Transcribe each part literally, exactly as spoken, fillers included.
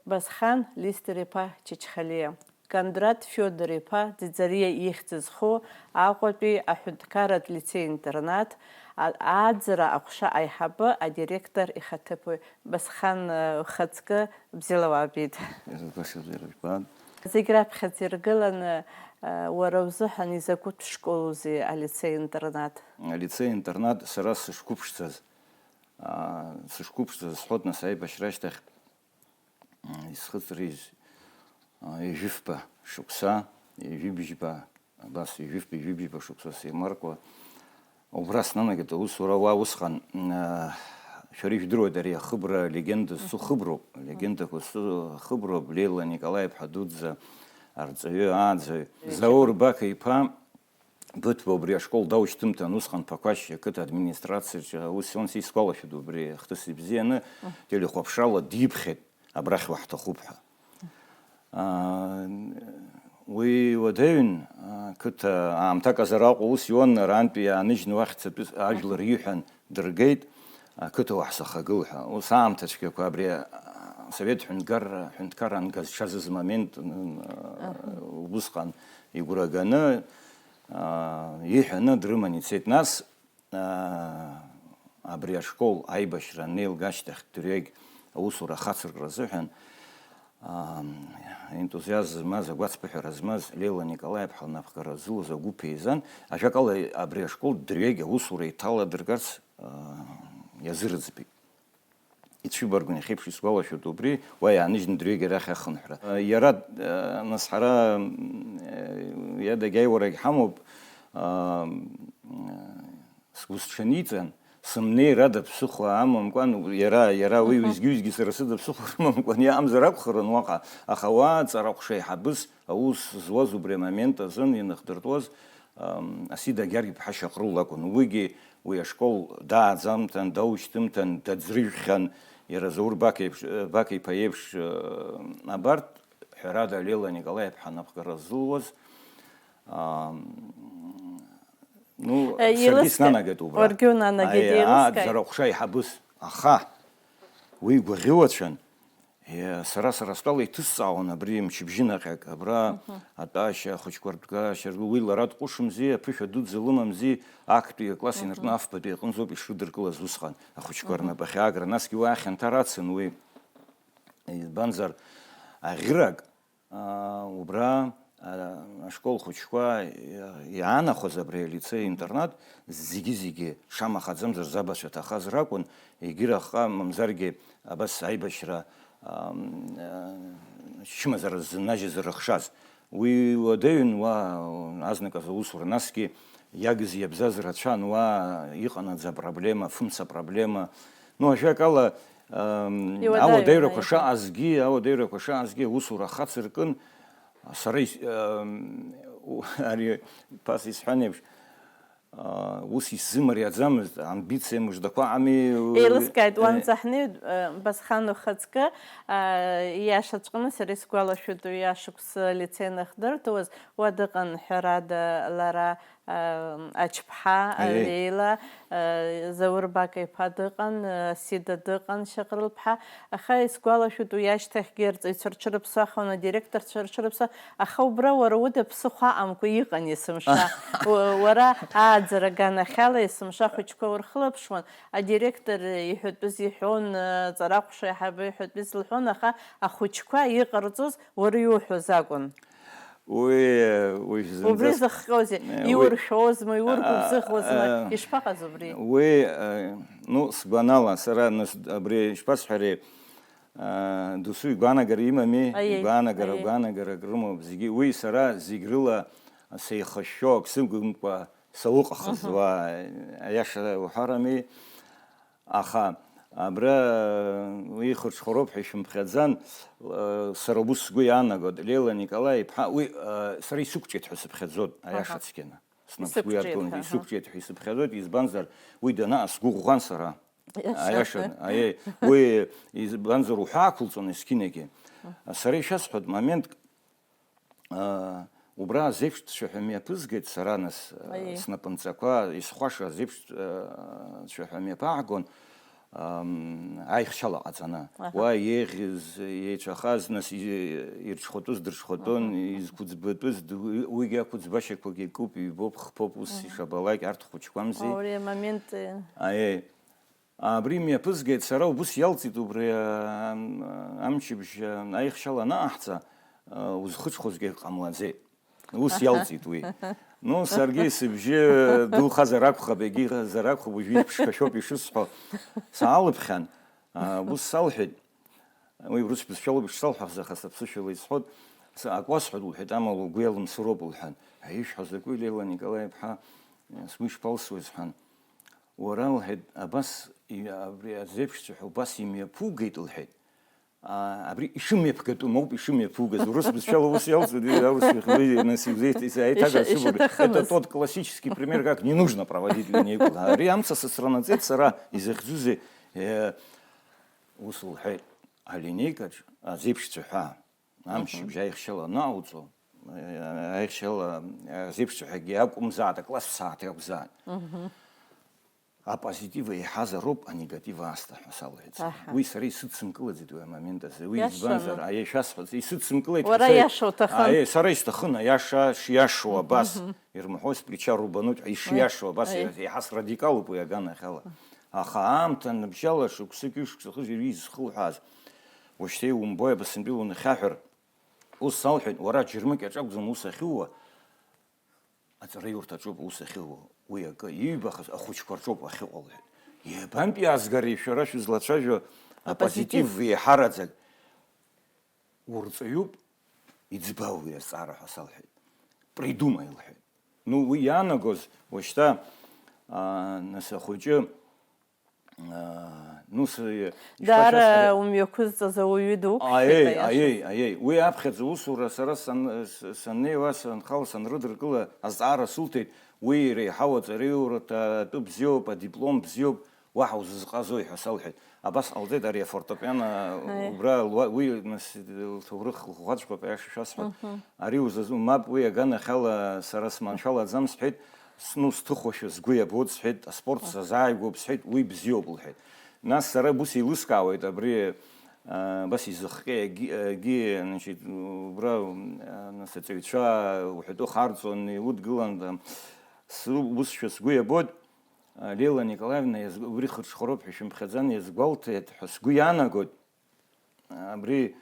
Басхан Листер-иԥа Чачхалиа, Кондрат Фиодор-иԥа Ӡиӡариа ихьӡ зху Аҟәатәи аҳәынҭқарратә лицеи-интернат, а-, ааӡара аҟәша аиҳабы, адиректор ихаҭыԥуаҩ. Басхан, э, ухаҵкы, бзиала уаабеит. Зегь раԥхьаӡа иргыланы, э, уара узыҳәан изакәытә школузеи алицеи-интернат? Алицеи-интернат сара сышқәыԥшӡаз, аа, сышқәыԥшӡаз сҳәоит, нас, аибашьра ашьҭахь исхыҵрыз, а, ҩажәифба шықәса, ҩажәибжьба, абас, ҩажәифба, ҩажәибжьба шықәса сеимаркуа, убра снанагеит аусура. Уа усҟан, а, шәара ижәдыруеит, ари ахыбра легенда зцу хыброуп, легендақәа зцу хыброуп, Леила Николаи-иԥҳа дуӡӡа арҵаҩы, ааӡаҩ, Заур Бақа-иԥа. Быҭәба убри ашкол даушьҭымҭан, усҟан Ԥақәашь ақыҭа администрациаҿы аус иуан, сисгәалашәоит убри ахҭыс ибзианы, телехәаԥшрала диԥхьеит, абрахь уаҳҭахуп ҳәа. Аа, уи уадаҩын, ақыҭа аамҭак азы араҟа ус иуан, арантәи иааныжьны уахь цатәыс ажәлар иҳәан, дыргеит, ақыҭа уаҳзахагыл ҳәа. Ус аамҭа цәгьақәа абри асовет ҳәынҭқарра, ҳәынҭқарра ангазшазыз момент, н-, н-, Аҳа. Убысҟан игәра ганы, аа, иҳәаны дрыман ицеит. Нас, аа, абри ашкол аибашьра анеилга ашьҭахь дырҩегь аусура ахацыркра азыҳәан, аа, ентузиазм змаз, агәацԥыҳәара змаз Леила Николаи-иԥҳа лнапхгара зылоз агәыԥ еизан, ажәакала, абри ашкол дырҩегь аусура иҭаладыргарц, аа, иазырӡбеит. Ицәыбаргәын, иахьеиԥш исгәалашәоит убри, уа иааныжьны дырҩегь арахь ахынҳәра. Иара, нас, ҳара, иадагьы аиуарагь ҳамоуп, сгәы сҽаниҵан, сымнеир ада ԥсыхәа амамкәан, иара, иара уи Мгм. уеизгьы-уеизгьы сара сыда ԥсыхәа рымамкәан иаамзар акәхарын уаҟа, аха уа аҵара ҟәша аиҳабыс аус зуаз убри амомент азын ианыхдыртәуаз, ам, Асида Гьаргь-иԥҳа Шьаҟрыл лакәын. Уигьы уи ашкол дааӡамҭан, даушьҭымҭан, даӡрыжәхьан, иара Заур Бақеиԥш-, Бақеиԥа иеиԥш, э, абарҭ, ҳәарада, Леила Николаи-иԥҳа анапхгара зылуаз, ам, ну, Э, саргьы илыскаа-, снанагеит убра. Уаргьы унанагеит, Аиа, еилыскааит. Ааӡара ҟәша аиҳабыс, аха уи гәаӷьуацәан, Е, сара, сара стәала иҭысҵаауан абри мчыбжьы наҟьак, абра Мгм. атәашьа, ахәыҷқәа ртәгашьа ргәы, уи лара дҟәышымзи, аԥышәа дуӡӡа лымамзи, актәи акласс Мгм. инаркны афбатәи аҟынӡоуп ишрыдыркылаз усҟан, ахәыҷқәа Мгм. рнапы ахьаагра, насгьы уа ахьанҭар ацын уи, избанзар, аӷьырак, аа, убра, аа, ашкол хәыҷқәа иа-, иаанахәаз абри алицеи-интернат зегьы-зегьы шамахаӡамзар забацәа ҭахаз ракәын, егьырахҟа, мамзаргьы абас аибашьра, ам, э, чымазара ззыннажьыз рыхшаз. Уи уадаҩын уа азныказы аусура, насгьы иагыз-иабзаз рацәан уа иҟанаҵ апроблема, фымца апроблема. Ну, ажәакала, ам, Иуадаҩын ауадаҩрақәа аиҳа. шаҟазгьы, ауадаҩрақәа шаҟазгьы аусура ахацыркын, сара ис-, ам, у-, ари ԥас исҳәан еиԥш, аа, ус исзымариаӡамызт, амбициа мыждақәа ами, Еилыскааит, э, уанӡа ҳнеи, э, Басхан ухаҵкы, э, ииашаҵәҟьаны сара исгәалашәоит, уи ашықәс алицеи анахдыртуаз, уа дыҟан, ҳәарада, лара, э, Ачԥҳа, Аиеи. Леила, э, Заур Бака-иԥа дыҟан, э, Сида дыҟан, Шьаҟрылԥҳа, Аха исгәалашәоит, уи ашьҭахьгьы арҵаҩцәа рҽырыԥсахуан, адиректорцәа рҽырыԥсахуан, аха убра уара уда ԥсыхәа аҟамкәа иҟан есымша. У-, уара ааӡара аганахьала есымша ахәыҷқәа урхылаԥшуан, адиректор иҳәатәыз иҳәон, аҵара ҟәша аиҳабы иҳәатәыз лҳәон, аха ахәыҷқәа иҟарҵоз уара иуҳәоз акәын. Уи, уи Убри зынӡас-, зыхҟьозеи? Э, уи, Иуршәозма, иургәыбзыӷуазма? а, а, Ишԥаҟаз убри? Уи, э, ну, сгәанала, сара нас абри ишԥасҳәари, а, досу игәаанагара имами, Аиеи, игәаанагара, аиеи. Гәаанагарак рымоуп зегьы. Уи сара зегь рыла сеихашәшәо, ак сыгымкәа сауҟахыз Мгм. уа, аиаша уҳәарами. Аха абра, э, уи ихырҽхәароуп ҳәа ишәымԥхьаӡан, э, сара убыс сгәы иаанагоит, Леила Николаи-иԥҳа, уи, э, сара исықәҿиеит ҳәа сыԥхьаӡоит, аиаша Аҳа. цқьаны. Снап сгәы Исықәҿиеит иарҭон, ҳәа, аҳа. исықәҿиеит ҳәа исыԥхьаӡоит, избанзар, уи данаа сгәыӷәӷәан сара. Иашан. Аиаша, аиеи, уи избанзар уҳәа ақәылҵон есқьынагьы. Мгм. Сара ишәасҳәоит моментк, Аа, убра азеиԥш цәаҳәа мҩаԥызгеит сара, нас, Аиеи. снапынҵақәа исхәаша азеиԥш, а, цәаҳәа мҩаԥаагон. ам, аихшьала ҟаҵаны. Аҳа. Уа еиӷьыз, еицәахаз, нас и-, ирҽхәатәыз дырҽхәатәын, Аҳа. Изқәыӡбатәыз ду-, уигьы ақәыӡбашьақәагьы куп, ҩбоуп, хԥоуп, ус Аҳа. Ишабалак, арҭ хәыҷқәамзи. Аури амомент, э, Аиеи. Абри мҩаԥызгеит, сара убыс иалҵит убри, а, ам-, амчыбжь, а, аихшьала анаҟаҳҵа, а, узхыҽхәозгьы ҟамлаӡеит. Ус Аҳа. Иалҵит уи. Ну, саргьы сыбжьы духазар акәхап, егьихазар акәхап, уажәы иԥшқашәоуп ишысҳәо. Саалыԥхьан, а, ус салҳәеит. Уи урыс бызшәалоуп ишсалҳәахыз, аха сыԥсышәала исҳәоит. Са-, акы уасҳәоит, лҳәеит, амала угәы иалымсыроуп, лҳәан. Ишәҳәо закәи, Леила Николаи-иԥҳа, сгәы ишԥалсуеи, сҳәан. Уара, лҳәеит, абас, и-, абри азеиԥшцәа ҳәа убас имҩаԥугеит, лҳәеит. А, абри ишымҩаԥгатәым ауп ишымҩаԥугаз. Урыс бызшәала ус иалҵуеит, аурыс ихлеи, нас иузеиҭ-, ис-, аиҭагара Иша-, сыбур. Ишаҭахымыз. Это тот классический пример, как не нужно проводить линейку. Ари амца сацранаҵеит сара, изахьӡузеи, э, ус лҳәеит, алинеикаҿ азеиԥшцәа ҳәа, амчыбжь Мгм. Аихшьала анаауҵо, э, аихшьала, э, азеиԥшцәа ҳәагьы акәымзааит, акласстә сааҭ иакәзааит. Мгм. Апозитив еиҳазароуп анегатив аасҭа ҳәа салҳәеит сара. Аҳа. Уи сара исыдсымкылаӡеит уи амомент азы. Уи Иашаны. Избанзар, аиеи, шәасҳәац, исыдсымкылеит Уара ҳәа са-, иаша уҭахын. Аиеи, сара исҭахын аиаша шиашоу абас. Мгм. Ирмаҳәоз сплеча рубануп, ишиашоу абас, Аиеи. Еиҳа срадикалуп уи аганахьала. Аха аамҭа ныбжьала шықәсык, ҩышықәса, хыжь изхылҳәааз, уажәшьҭа иумбои, абасынтәи унахьаҳәыр, ус салҳәеит, уара аџьармыкьаҿ акәӡам ус ахьууа, аҵараиурҭаҿоуп аус ахьылуа, уи акы иҩбахаз ахәыҷқәа рҿоуп ахьыҟоу, лҳәеит. Иабантәи азгари шәара шәызлацәажәо апозитив. Апозитив еиҳараӡак? Урҵаҩуп, иӡбау уи азҵаара ҳәа салҳәеит. Придумай, лҳәеит. Ну, уи иаанагоз, уажәшьҭа, аа, нас ахәыҷы, аа, ну, с-, ишԥашәасҳәари? Даара умҩақәызҵаз ауаҩы дуқәшәеит, Аиеи, аиаша. Аиеи, аиеи. Уи аԥхьаӡа усура сара сан-, с-, саннеиуа, санхала, санрыдыркыла, азҵаара сылҭеит, уи иреиҳау аҵараиурҭа атәы бзиоуп, адиплом бзиоуп, уаҳа узызҟазои ҳәа салҳәеит. Абас ҟалҵеит ари афортепиано, Аиеи. Убра луа-, уи, нас, лҭоурых ӷәӷәаҵәҟьоуп, аиаша шәасҳәап. Мгм. Ари узазу-, мап, уи аганахьала сара сманшәалаӡам, сҳәеит, с-, ну, сҭыхуашәа сгәы иабоит, сҳәеит, аспорт Мгм. Сазааигәоуп, сҳәеит, уи бзиоуп, лҳәеит. Нас сара бус еилыскаауеит, абри, а, абас изыхҟьеи, егьи, егьи, значит, убра, а, нас аҵаҩцәа уҳәатәы харҵон, еилыдгылан, там, су-, усшәа сгәы иабоит, а, Леила Николаевна иаз-, убри хырҽхәароуп ҳәа шәымԥхьаӡан, иазгәалҭеит ҳәа сгәы иаанагоит. Абри,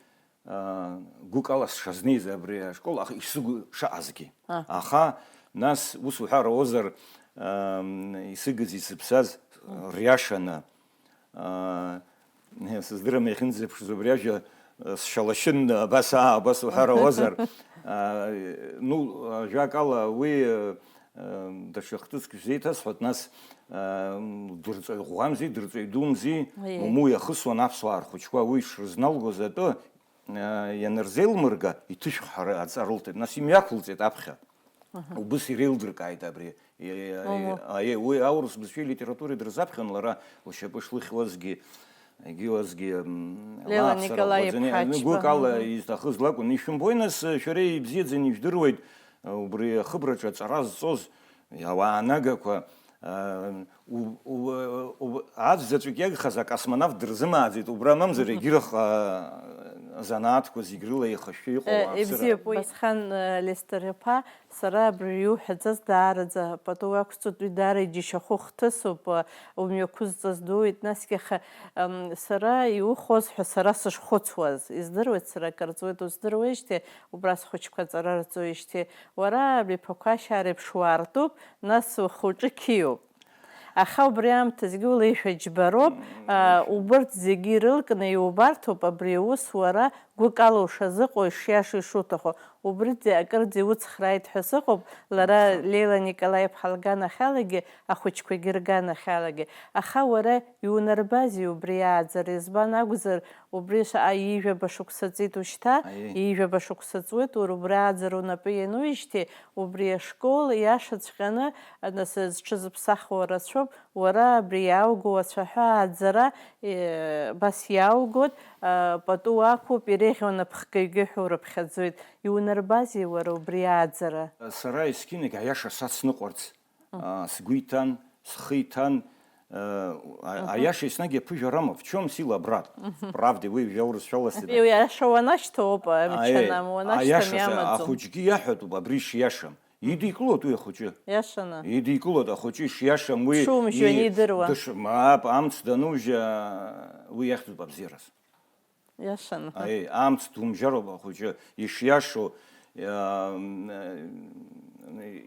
аа, гәыкала сшазнеиз абри ашкол, аха исыгу шаҟазгьы. Аҳ. Аха, нас, ус уҳәар ауазар, аам, исыгыз, исыԥсаз, Мм. Риашаны, аа, сыздырам иахьынӡаԥшыз убри ажәа, сшалашьын, абас, аа, абас уҳәар ауазар. Аа, ну, ажәакала, уи, Даҽа хҭыск шәзеиҭасҳәоит, нас, дырҵаҩ ӷәӷәамзи, дырҵаҩ думзи, Аиеи. Уму иахысуан аԥсуаа рхәыҷқәа, уи шрызналгоз атәы, ианырзеилмырга, иҭышәх ҳәа аҵа рылҭеит, нас имҩақәылҵеит аԥхьа. Аҳа. Убыс иреилдыркааит абри. Уму. Аиеи, уи аурыс бызшәеи литературеи дырзаԥхьон лара, лшьапы шлыхьуазгьы, Егьи уазгьы, м, Леуа лааԥсара Николаи ӷәӷәаӡаны, иԥҳа ныгәык Ачба, ала мгм. Изҭахыз лакәын. Ишәымбои, нас, шәара ибзиаӡаны ижәдыруеит, убри ахыбраҿы аҵара зҵоз, ауаа анагақәа, а, у-, у-, у-, аӡә заҵәык иагхаз акосмонавт дырзымааӡеит, убра мамзар, мгм. Егьырахь, а, азанааҭқәа зегь рыла еихашәшәа иҟоу Э, ауааԥсыра. Ибзиоуп, уи. Басхан, э, Лестор иԥа, Сара абри иуҳәаӡаз даараӡа пату ақәҵоит, уи даара иџьашьахәы хҭысуп, умҩақәызҵаз дууеит, насгьы аха, м, сара иухәозшәа сара сышхәыцуаз, издыруеит, сара акыр ҵуеит уздыруеижьҭеи, убра схәыҷқәа аҵара рҵоижьҭеи, уара абри Ԥақәашьаа реиԥш уаартуп, нас ухы-уҿы қьиоуп. Аха убри аамҭазгьы улеишәа џьбароуп, Мм, а, леишәа. Убырҭ зегьы ирылкны иубарҭоуп абри аус уара гәыкала ушазыҟоу, ишиашоу, ишуҭаху. Убрыӡәӡәа акырӡа иуцхрааит ҳәа сыҟоуп, лара Аха. Леила Николаи-иԥҳа лганахьалагьы, ахәыҷқәагьы рганахьалагьы. Аха уара иунарбазеи убри ааӡара? Избан акәзар, убри шаҟа ҩажәаба шықәса ҵит ушьҭа, Аиеи. Ҩажәаба шықәса ҵуеит, уара убри ааӡара унапы иануижьҭеи, убри ашкол иашаҵәҟьаны, нас, зҽызыԥсахуа рацәоуп, уара абри иаауго ацәаҳәа ааӡара, э, абас иааугоит, э, пату уақәуп, иреиӷьу анапхгаҩгьы ҳәа урыԥхьаӡоит. Иунарбазеи уара убри ааӡара? Сара есқьынагь аиаша сацныҟәарц, Мм. а, сгәы иҭан, схы иҭан, Э, а- Аиаша еснагь иаԥыжәарама, в чем сила брат? Правда, уи жәаурыс шәаласит. Иаша уанашьҭоуп, амчанам, уанашьҭам Аиаша иамаӡам. Ахәыҷгьы иаҳәатәуп, абри шиашам. Идикылоит уи ахәыҷы. Иашаны. Идикылоит ахәыҷы ишиашам уи. Дшумжьо и- анидыруа. дыш- Мап, амц данужьа, уи иахьӡуп абзиараз. Иашаны. Аи, амц думжьароуп ахәыҷы, ишиашоу, иа- м, э,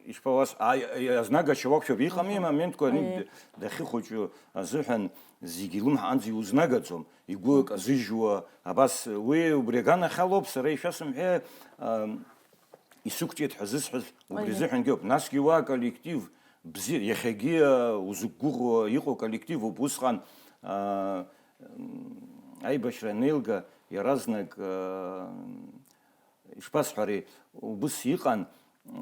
ишԥауас, аи- азнагача уақәшәоуп, иҟами амоментқәа, ани Аи. дахьыхәыҷу азыҳәан зегьы илымҳа анӡа иузнагаӡом, игәы казыжьуа, абас, уи убри аганахьалоуп, сара ишәасымҳәеи, ам, исықәҿиеит ҳәа зысҳәаз убри Аиа. Азыҳәангьы ауп. Насгьы уа коллектив бзиа, иахьагьы, а, узықәгәыӷуа иҟоу коллективуп. Усҟан, а, м, аибашьра анеилга, иаразнак, а, ишԥасҳәари, убыс иҟан,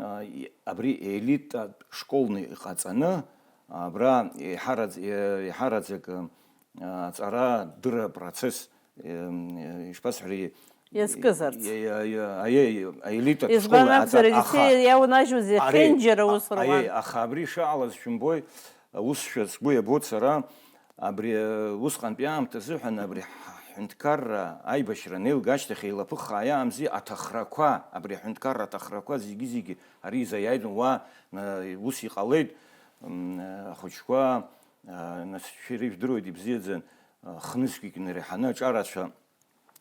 а, и- абри елитатә школны иҟаҵаны, абра еиҳараӡ-, е- еиҳараӡак, а, аҵара дыра процесс, ем, ишԥасҳәари, Иазкызарц. Е- е- е- аиеи, аелитатә Избан школа акәзар, аҵа- аха- иаунажьуаз ари- иахьынџьара а- ус руан. аиеи, аха абри шыҟалаз шәымбои, аусшәа сгәы иабоит сара, абри, э, усҟантәи аамҭазыҳәан абри ҳ- ҳҳәынҭқарра аибашьра анеилга ашьҭахь еилаԥыххаа иаамзи аҭахрақәа, абри аҳәынҭқарра аҭахрақәа зегьы-зегьы ари изаиааидон, уа, э, ус иҟалеит, м, э, ахәыҷқәа, э, нас шәара ижәдыруеит ибзиаӡан, э, хнызқьҩык инареиҳаны аҿарацәа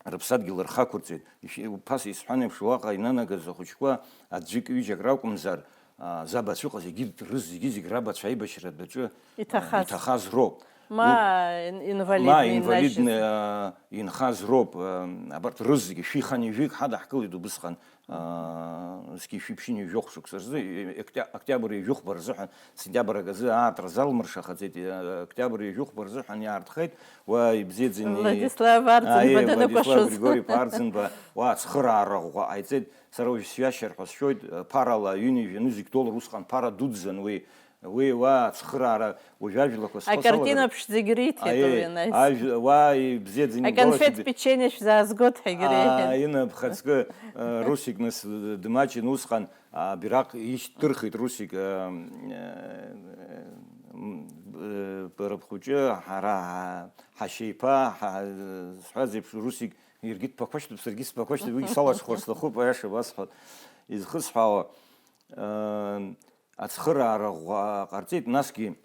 рыԥсадгьыл рхы ақәырҵеит. Ишәи-, ԥаса исҳәан еиԥш, уаҟа инанагаз ахәыҷқәа аӡәык ҩыџьак ракәымзар, а, забацәа ыҟаз, егьырҭ рыз-, зегьы-зегь рабацәа аибашьратә аҿы, а, Иҭахаз. Иҭахаз роуп. Ма инвалидны Ма инвалидны, инвалидны, а, инхаз роуп, а, абарҭ рызегьы шәиханижәик ҳадаҳкылеит убысҟан, а, зқьи шәиԥшьынҩажәохә шықәса рзы, и-, окта-, октиабр ҩажәихәба рзыҳәан, сентиабр аказы аартра залмыршахаӡеит, а, октиабр ҩажәихәба рзыҳәан иаартхеит, уа ибзиаӡаны и- Владислав Арӡынба Аиеи, даныкәашоз. Владислав Григорьев Арӡынба, уа ацхыраара ӷәӷәа ҟаиҵеит, сара уажә сҩашьар ҳәа сшәоит, ԥарала ҩынҩажәа зегь доллар усҟан ԥара дуӡӡан уи, уи уа ацхыраара уажә ажәлақәа схы Акартина салагар- ԥшӡагьы риҭеит Аиеи, уи анаҩс. Ажә-, уа ибзиаӡаны Аконфет игәалашәеит. Печенье шәзаазгоит ҳәагьы реиҳәеит. Инапхаҵкы, э, Русик нас, э, дмаҷын усҟан, а, бираҟ ишьҭырхит Русик, э, э, м, э, бара бхәыҷы, ҳара ҳа-, ҳашьеиԥа, ҳа-, сҳәаз еиԥш, Русик иаргьы дԥақәашьтәуп, саргьы сԥақәашьтәуп, уигьы салаҽхәар сҭахуп, аиаша басҳәап. Изхысҳәаауа, э, ацхыраара ӷәӷәа ҟарҵеит, насгьы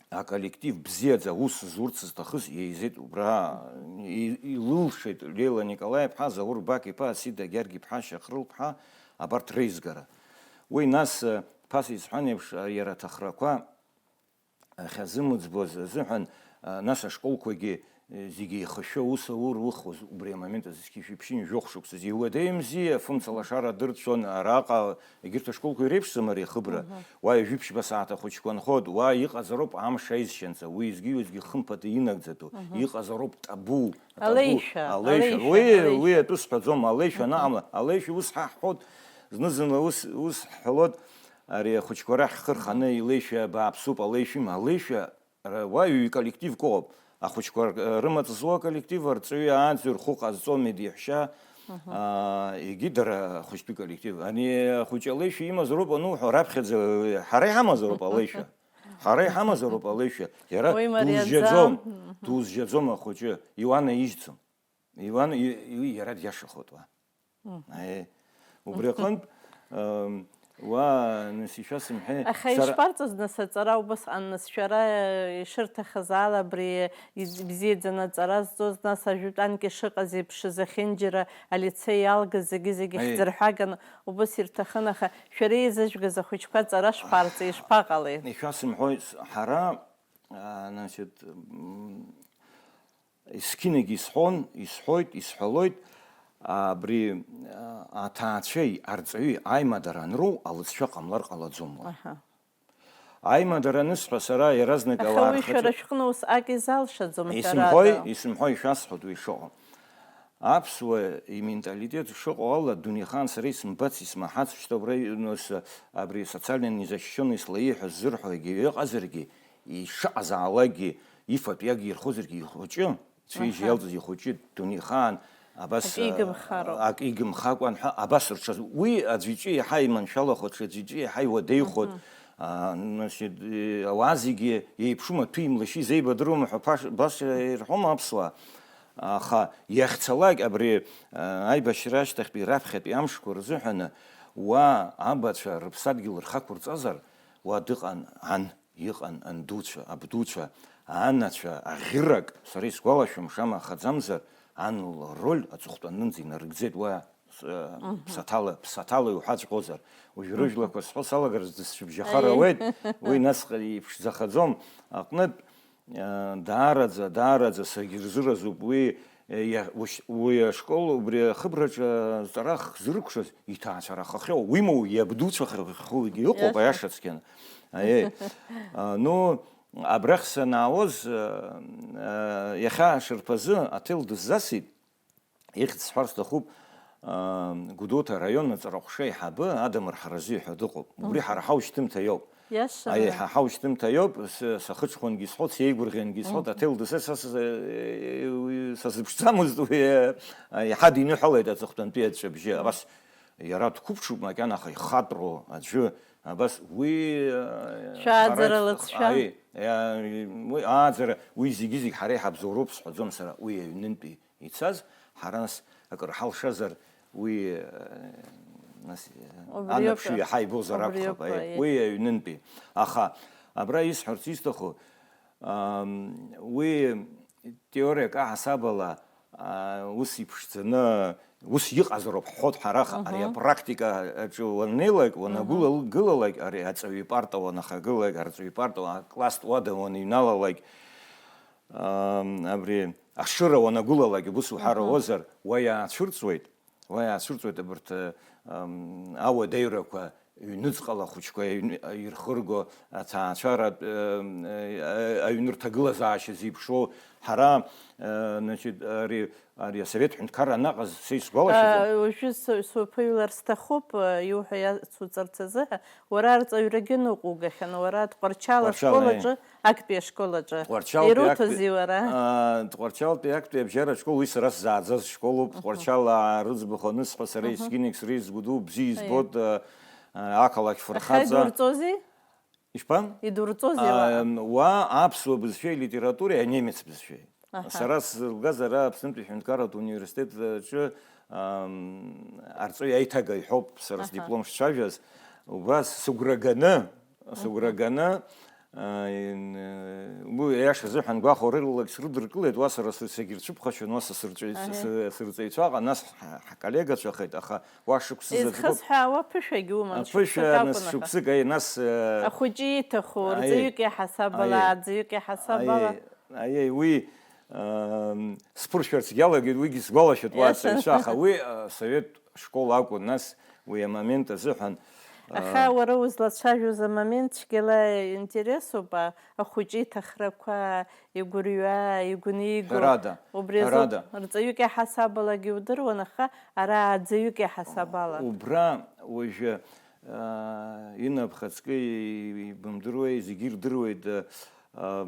аколлектив бзиаӡа аус зурц зҭахыз еизеит убра, и-, илылшеит Леила Николаи-ԥҳа, Заур Бак-иԥа, Асида Гьаргь-иԥҳа, Шьахрыл-ԥҳа, абарҭ реизгара. Уи нас, э, ԥаса исҳәан еиԥш, э, иара аҭахрақәа ахьазымыӡбоз азыҳәан, а, нас ашколқәагьы, э, зегьы еихашәо аус аурухуаз убри амомент азы зқьи шәиԥшьынҩажәохә шықәсазы. Иуадаҩымзи, афымца лашара дырцәон, араҟа егьырҭ ашколқәа иреиԥшӡам ари ахыбра. Уа ҩажәи ԥшьба сааҭ ахәыҷқәа нхоит, уа иҟазароуп амш аизшьанҵа, уи уеизгьы-уеизгьы хымԥада инагӡатәу, иҟазароуп табу, атабу, Алеишәа, алеишәа. алеишәа, Уи, алеишәа. Уи атәы сҳәаӡом, алеишәа анаҟамла, алеишәа ус ҳаҳҳәоит, зны-зынла ус, ус ҳҳәалоит, ари ахәыҷқәа рахь ҳхы рханы илеишәа бааԥсуп, алеишәа има, алеишәа Ара уаҩ иколлективк ыҟоуп. Ахәыҷқәа р-, рымаҵ зуа аколлектив, арҵаҩы ааӡаҩ рхәы ҟазҵо медеҳәшьа, аа, егьи дара ахәыҷтәы коллектив. Ани ахәыҷы алеишәа имазароуп ануҳәо, раԥхьаӡа ҳара иҳамазароуп алеишәа. Ҳара иҳамазароуп алеишәа. Иара Уи мариаӡам. Дузжьаӡом, дузжьаӡом ахәыҷы. Иуанаижьӡом. Иуан-, и-, и-, иара диашахоит уа. Аиеи. Убри аҟынтә, ам, уа, нас, ишәасымҳәеи, Аха сара ишԥарҵоз, нас, аҵара убасҟан, нас, шәара ишырҭахыз ала абри ибзиаӡаны аҵара зҵоз, нас, ажәытә анкьа шыҟаз еиԥш, зехьынџьара алицеи иалгаз зегьы-зегьы Аиеи. хьӡырҳәаганы убас ирҭахын, аха шәара еизыжәгаз ахәыҷқәа аҵара шԥарҵеи, ишԥаҟалеи? Ишәасымҳәои, с-, ҳара, а, значит, м, есқьынагь исҳәон, исҳәоит, исҳәалоит, абри, а, аҭаацәеи арҵаҩи аимадара анроу алыҵшәа ҟамлар ҟалаӡом уа. Аҳа. Аимадара анысҳәа сара иаразнак Аха ауаа уи рхаҿы шәара шәҟны ус акы изалшаӡом, Исымҳәои, ҳәарада. Исымҳәои, ишәасҳәоит уи шыҟоу. Аԥсуа именталитет шыҟоу ала, дунеихаан сара исымбац, исмаҳац шьҭоуп, ра-, нас, абри социально незащищённые слои ҳәа ззырҳәо егьаҩ ыҟазаргьы, ишыҟазаалакгьы, ифатәиагьы ирхозаргьы ихәыҷы, цәеижь Аҳа. Иалҵыз ихәыҷы, дунеихаан, абас, Акы игымхароуп. Акы игымхакәан ҳәа, абас рҽаз-, уи аӡәы иҿы иаҳа иманшәалахоит, ҽаӡәы иҿы иаҳа иуадаҩхоит, А, значит, э, ауаа зегьы еиԥшума, ҭәи-млашьи зеибадыруама ҳәа ԥаш-, баша ирҳәома аԥсуаа? Аха иахьцалак абри, а, аибашьра ашьҭахьтәи раԥхьатәи амшқәа рзыҳәаны уа абацәа рыԥсадгьыл рхақәырҵазар, уа дыҟан ан, иҟан андуцәа, абдуцәа, анацәа, аӷьырак, сара исгәалашәом, шамахаӡамзар, ан лроль аҵыхәтәанынӡа инарыгӡеит уа. С-, э, ԥсаҭала, ԥсаҭала иуҳәаҵәҟьозар, уажә рыжәлақәа сҳәо салагар дысцәыбжьахар ауеит, уи насҟ иԥшӡахаӡом. Аҟнытә, э, даараӡа, даараӡа сагьырзыразуп уи, э, иа-, ушь-, уи ашкол убри ахыбраҿы аҵара хзыркәшаз иҭаацәарахахьоу, уимоу иабдуцәахахьоугьы ыҟоуп, иаша, аиаша цқьаны. Аиеи. А, ну, абрахь санаауаз, э, э, иахьа ашарԥазы аҭел дысзасит. Ихьӡ сҳәар сҭахуп, аа, Гәдоуҭа араион аҵараҟәша аиҳабы Адамыр Ҳаразиа ҳәа дыҟоуп. Убри ҳара ҳаушьҭымҭа иоуп. Иашаны. Аиеи, ҳа ҳаушьҭымҭа иоуп, с-, сахыҽхәангьы исҳәот, сеигәырӷьангьы исҳәот, аҭел дысза са, са, сазыԥшӡамызт уи, а, иаҳа диныҳәалеит аҵыхәтәантәи аҵәҵәабжьы. Абас иара дқәыԥшуп макьана, аха ихатәроу аӡәы, абас уи, а, Шәааӡара хара лыҵшәа. Аи, иа-, уи ааӡара, уи зегьы-зегь ҳара иҳабзоуроуп сҳәаӡом сара, уи аҩнынтәи ицаз, ҳара нас акыр ҳалшазар, уи, э, нас, э, Убриоуп, анаԥшҩы иаҳа ибозар убриоуп, акәхап, аи, аиеи. Уи аҩнынтәи. Аха абра исҳәарц исҭаху, ам, уи теориак аҳасабала, а, ус иԥшӡаны, ус иҟазароуп ҳҳәот ҳара, аха ари Мгм. апрактика аҿы уаннеилак, Мгм. уанагәылалгылалак, ари аҵаҩы ипарта уанахагылалак, арҵаҩы ипарта уа-, акласстә уада уаныҩналалак, Ам, абри ашыра уанагәылалак, ус уҳәар Аҳа. Ауазар, уа иаацәырҵуеит, уа иаацәырҵуеит абарҭ, ам, ауадаҩрақәа, ҩныҵҟала ахәыҷқәа иҩны-, ирхырго, аҭаацәаратә, ам, а-, аҩны рҭагылазаашьа зеиԥшроу, ҳара, а, значит, ари, ари асовет ҳәынҭқарра анаҟаз са исгәалашәаӡом. А, уажәы с-, суԥыҩлар сҭахуп, а, иуҳәа иацуҵарц азыҳәа, уара арҵаҩрагьы ныҟәугахьан, уара Тҟәарчал Тҟәарчал, ашкол аиеи. Аҿы Актәи ашкол аҿы. Тҟәарчалтәи ируҭозеи актәи, уара? Аа, Тҟәарчалтәи актәи абжьаратә школ, уи сара сзааӡаз школуп. Мгм. Тҟәарчал рыӡбахә анысҳәа, сара Мгм. есқьынагь сара изгәыду бзиа Аиеи. Избоит, аа, ақалақь Аха фырхаҵа. Идурҵозеи? Ишԥан? Идурҵозеи Аа, уаҟа? Уа аԥсуа бызшәеи литературеи анемец бызшәеи. Аҳа. Сара сзылгаз ара Аԥснытәи аҳәынҭқарратә университет аҿы, ам, арҵаҩ аиҭагаҩ ҳәоуп сара Аҳа. Сдиплом шцәажәаз. Убас сыгәра ганы, Сыгәра ганы, а, ин-, уи аиаша азыҳәан гәахәарыла лак срыдыркылеит, уа сара сыр-, сагьырцәыԥхашьон, уа са сырҵаҩ-, Аҳа. Сы-, сырҵаҩцәаҟа, нас ҳа-, ҳколлегацәахеит, аха уа шықәсызаҵәык. Изхысҳәаауа ԥышәагьы уман, Аԥышәа, шықәсык нас акәын, аха. Шықәсык, аи, нас, э, Ахәыҷы ииҭаху, аи, рҵаҩык иаҳасабала, аи, аӡаҩык иаҳасабала. Аи, аи, уи, ам, сԥыршәарц иалагеит, уигьы сгәалашәоит, уа Иаша. Аҵаҩцәа, аха уи, а, совет школ акәын, нас уи амомент азыҳәан, Аха аа, уара узлацәажәоз амомент цәгьала интересуп, а, ахәыҷы иҭахрақәа, игәырҩа, игәниго. Ҳәарада, Убри азоуп, ҳәарада. Рҵаҩык иаҳасабалагьы удыруан, аха ара аӡаҩык иаҳасабала. Убра уажәы, аа, инапхаҵкы ибымдыруеи, зегьы ирдыруеит, аа,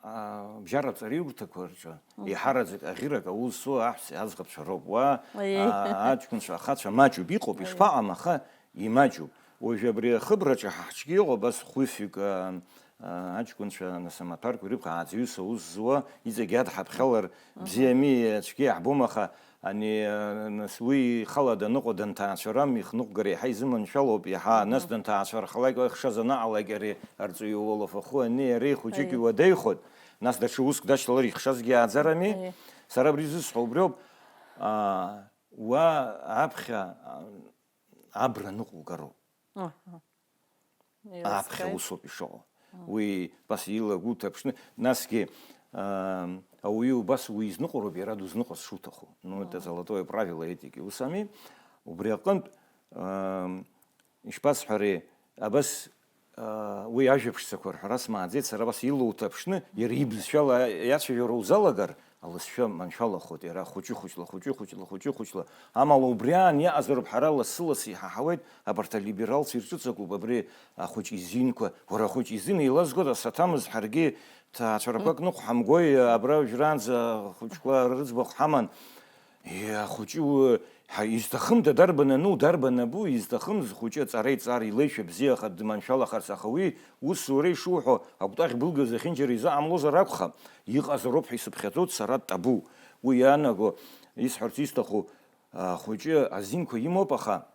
аа, Абжьаратә ҵараиурҭақәа рҿы Мгм. еиҳараӡак аӷьырак аус зуа аҳәса аӡӷабцәа роуп. Уа, Аиеи. А, аҷкәынцәа, ахацәа маҷуп, иҟоуп, Аиеи. Ишԥаҟам, аха имаҷуп. Уажәы абри ахыбраҿы ҳа ҳҿгьы иҟоуп, ас хәҩык, а, а, аҷкәынцәа, нас, амаҭәарқәа ирықәҳа ааӡаҩыс аус зуа, иҵегь адҳаԥхьалар Мгм. Бзиами, ацәгьа иаҳбом, аха Ани, э, нас уи ихала даныҟоу данҭаацәарам, ихныҟәгара иаҳа изыманшәалоуп, иаҳа, Мгм. Нас данҭаацәархалак, ихшаз анаҟалак, ари арҵаҩы Олаф ахәы ани, ари хәыҷык Аиеи. Иуадаҩхоит, нас даҽа уск дашьҭалар ихшазгьы ааӡарами? Аиеи. Сара абри зысҳәо убриоуп, аа, уа аԥхьа, а, абра ныҟәугароуп. Аҳа. Аԥхьа Еилыскааит. Усоуп ишыҟоу. Мм. Уи, бас, илагәыҭаԥшны, насгьы, ам, ауаҩы убас уи изныҟәароуп иара дузныҟәарц шуҭаху. Ну, это Мм. Золотое правило этики. Ус ами, убри аҟынтә, ам, ишԥасҳәари, абас, а, уи ажәа ԥшӡақәа рҳәара смааӡеит, сара абас илоуҭаԥшны, иара ибызшәала иацәажәара узалагар, Алызшәа маншәалахоит иара, хәыҷы-хәыҷла, хәыҷы-хәыҷла, хәыҷы-хәыҷла. Амала убри аан иаҟазароуп, ҳара лассы-ласс иҳаҳауеит, абарҭ алибералцәа ирҿыҵакуп абри ахәыҷ изинқәа. Уара ахәыҷ изин еилазгода, саҭамыз ҳаргьы ҭаацәарақәак ныҟәҳамгои, абра уажәраанӡа ахәыҷқәа рыӡбахә ҳаман. Е, ахәыҷы у-, Ҳа, изҭахымда, дарбан ану, дарбан абу, изҭахымыз хәыҷы аҵара иҵар, илеишәа бзиаха дманшәалахарц, аха уи усура ишуҳәо, акәтаӷь былгьо зехьынџьара изыҟамлозар акәхап, иҟазароуп ҳәа исыԥхьаӡоит сара табу. Уи иаанаго, исҳәарц исҭаху, ахәыҷы азинқәа имоуп, аха,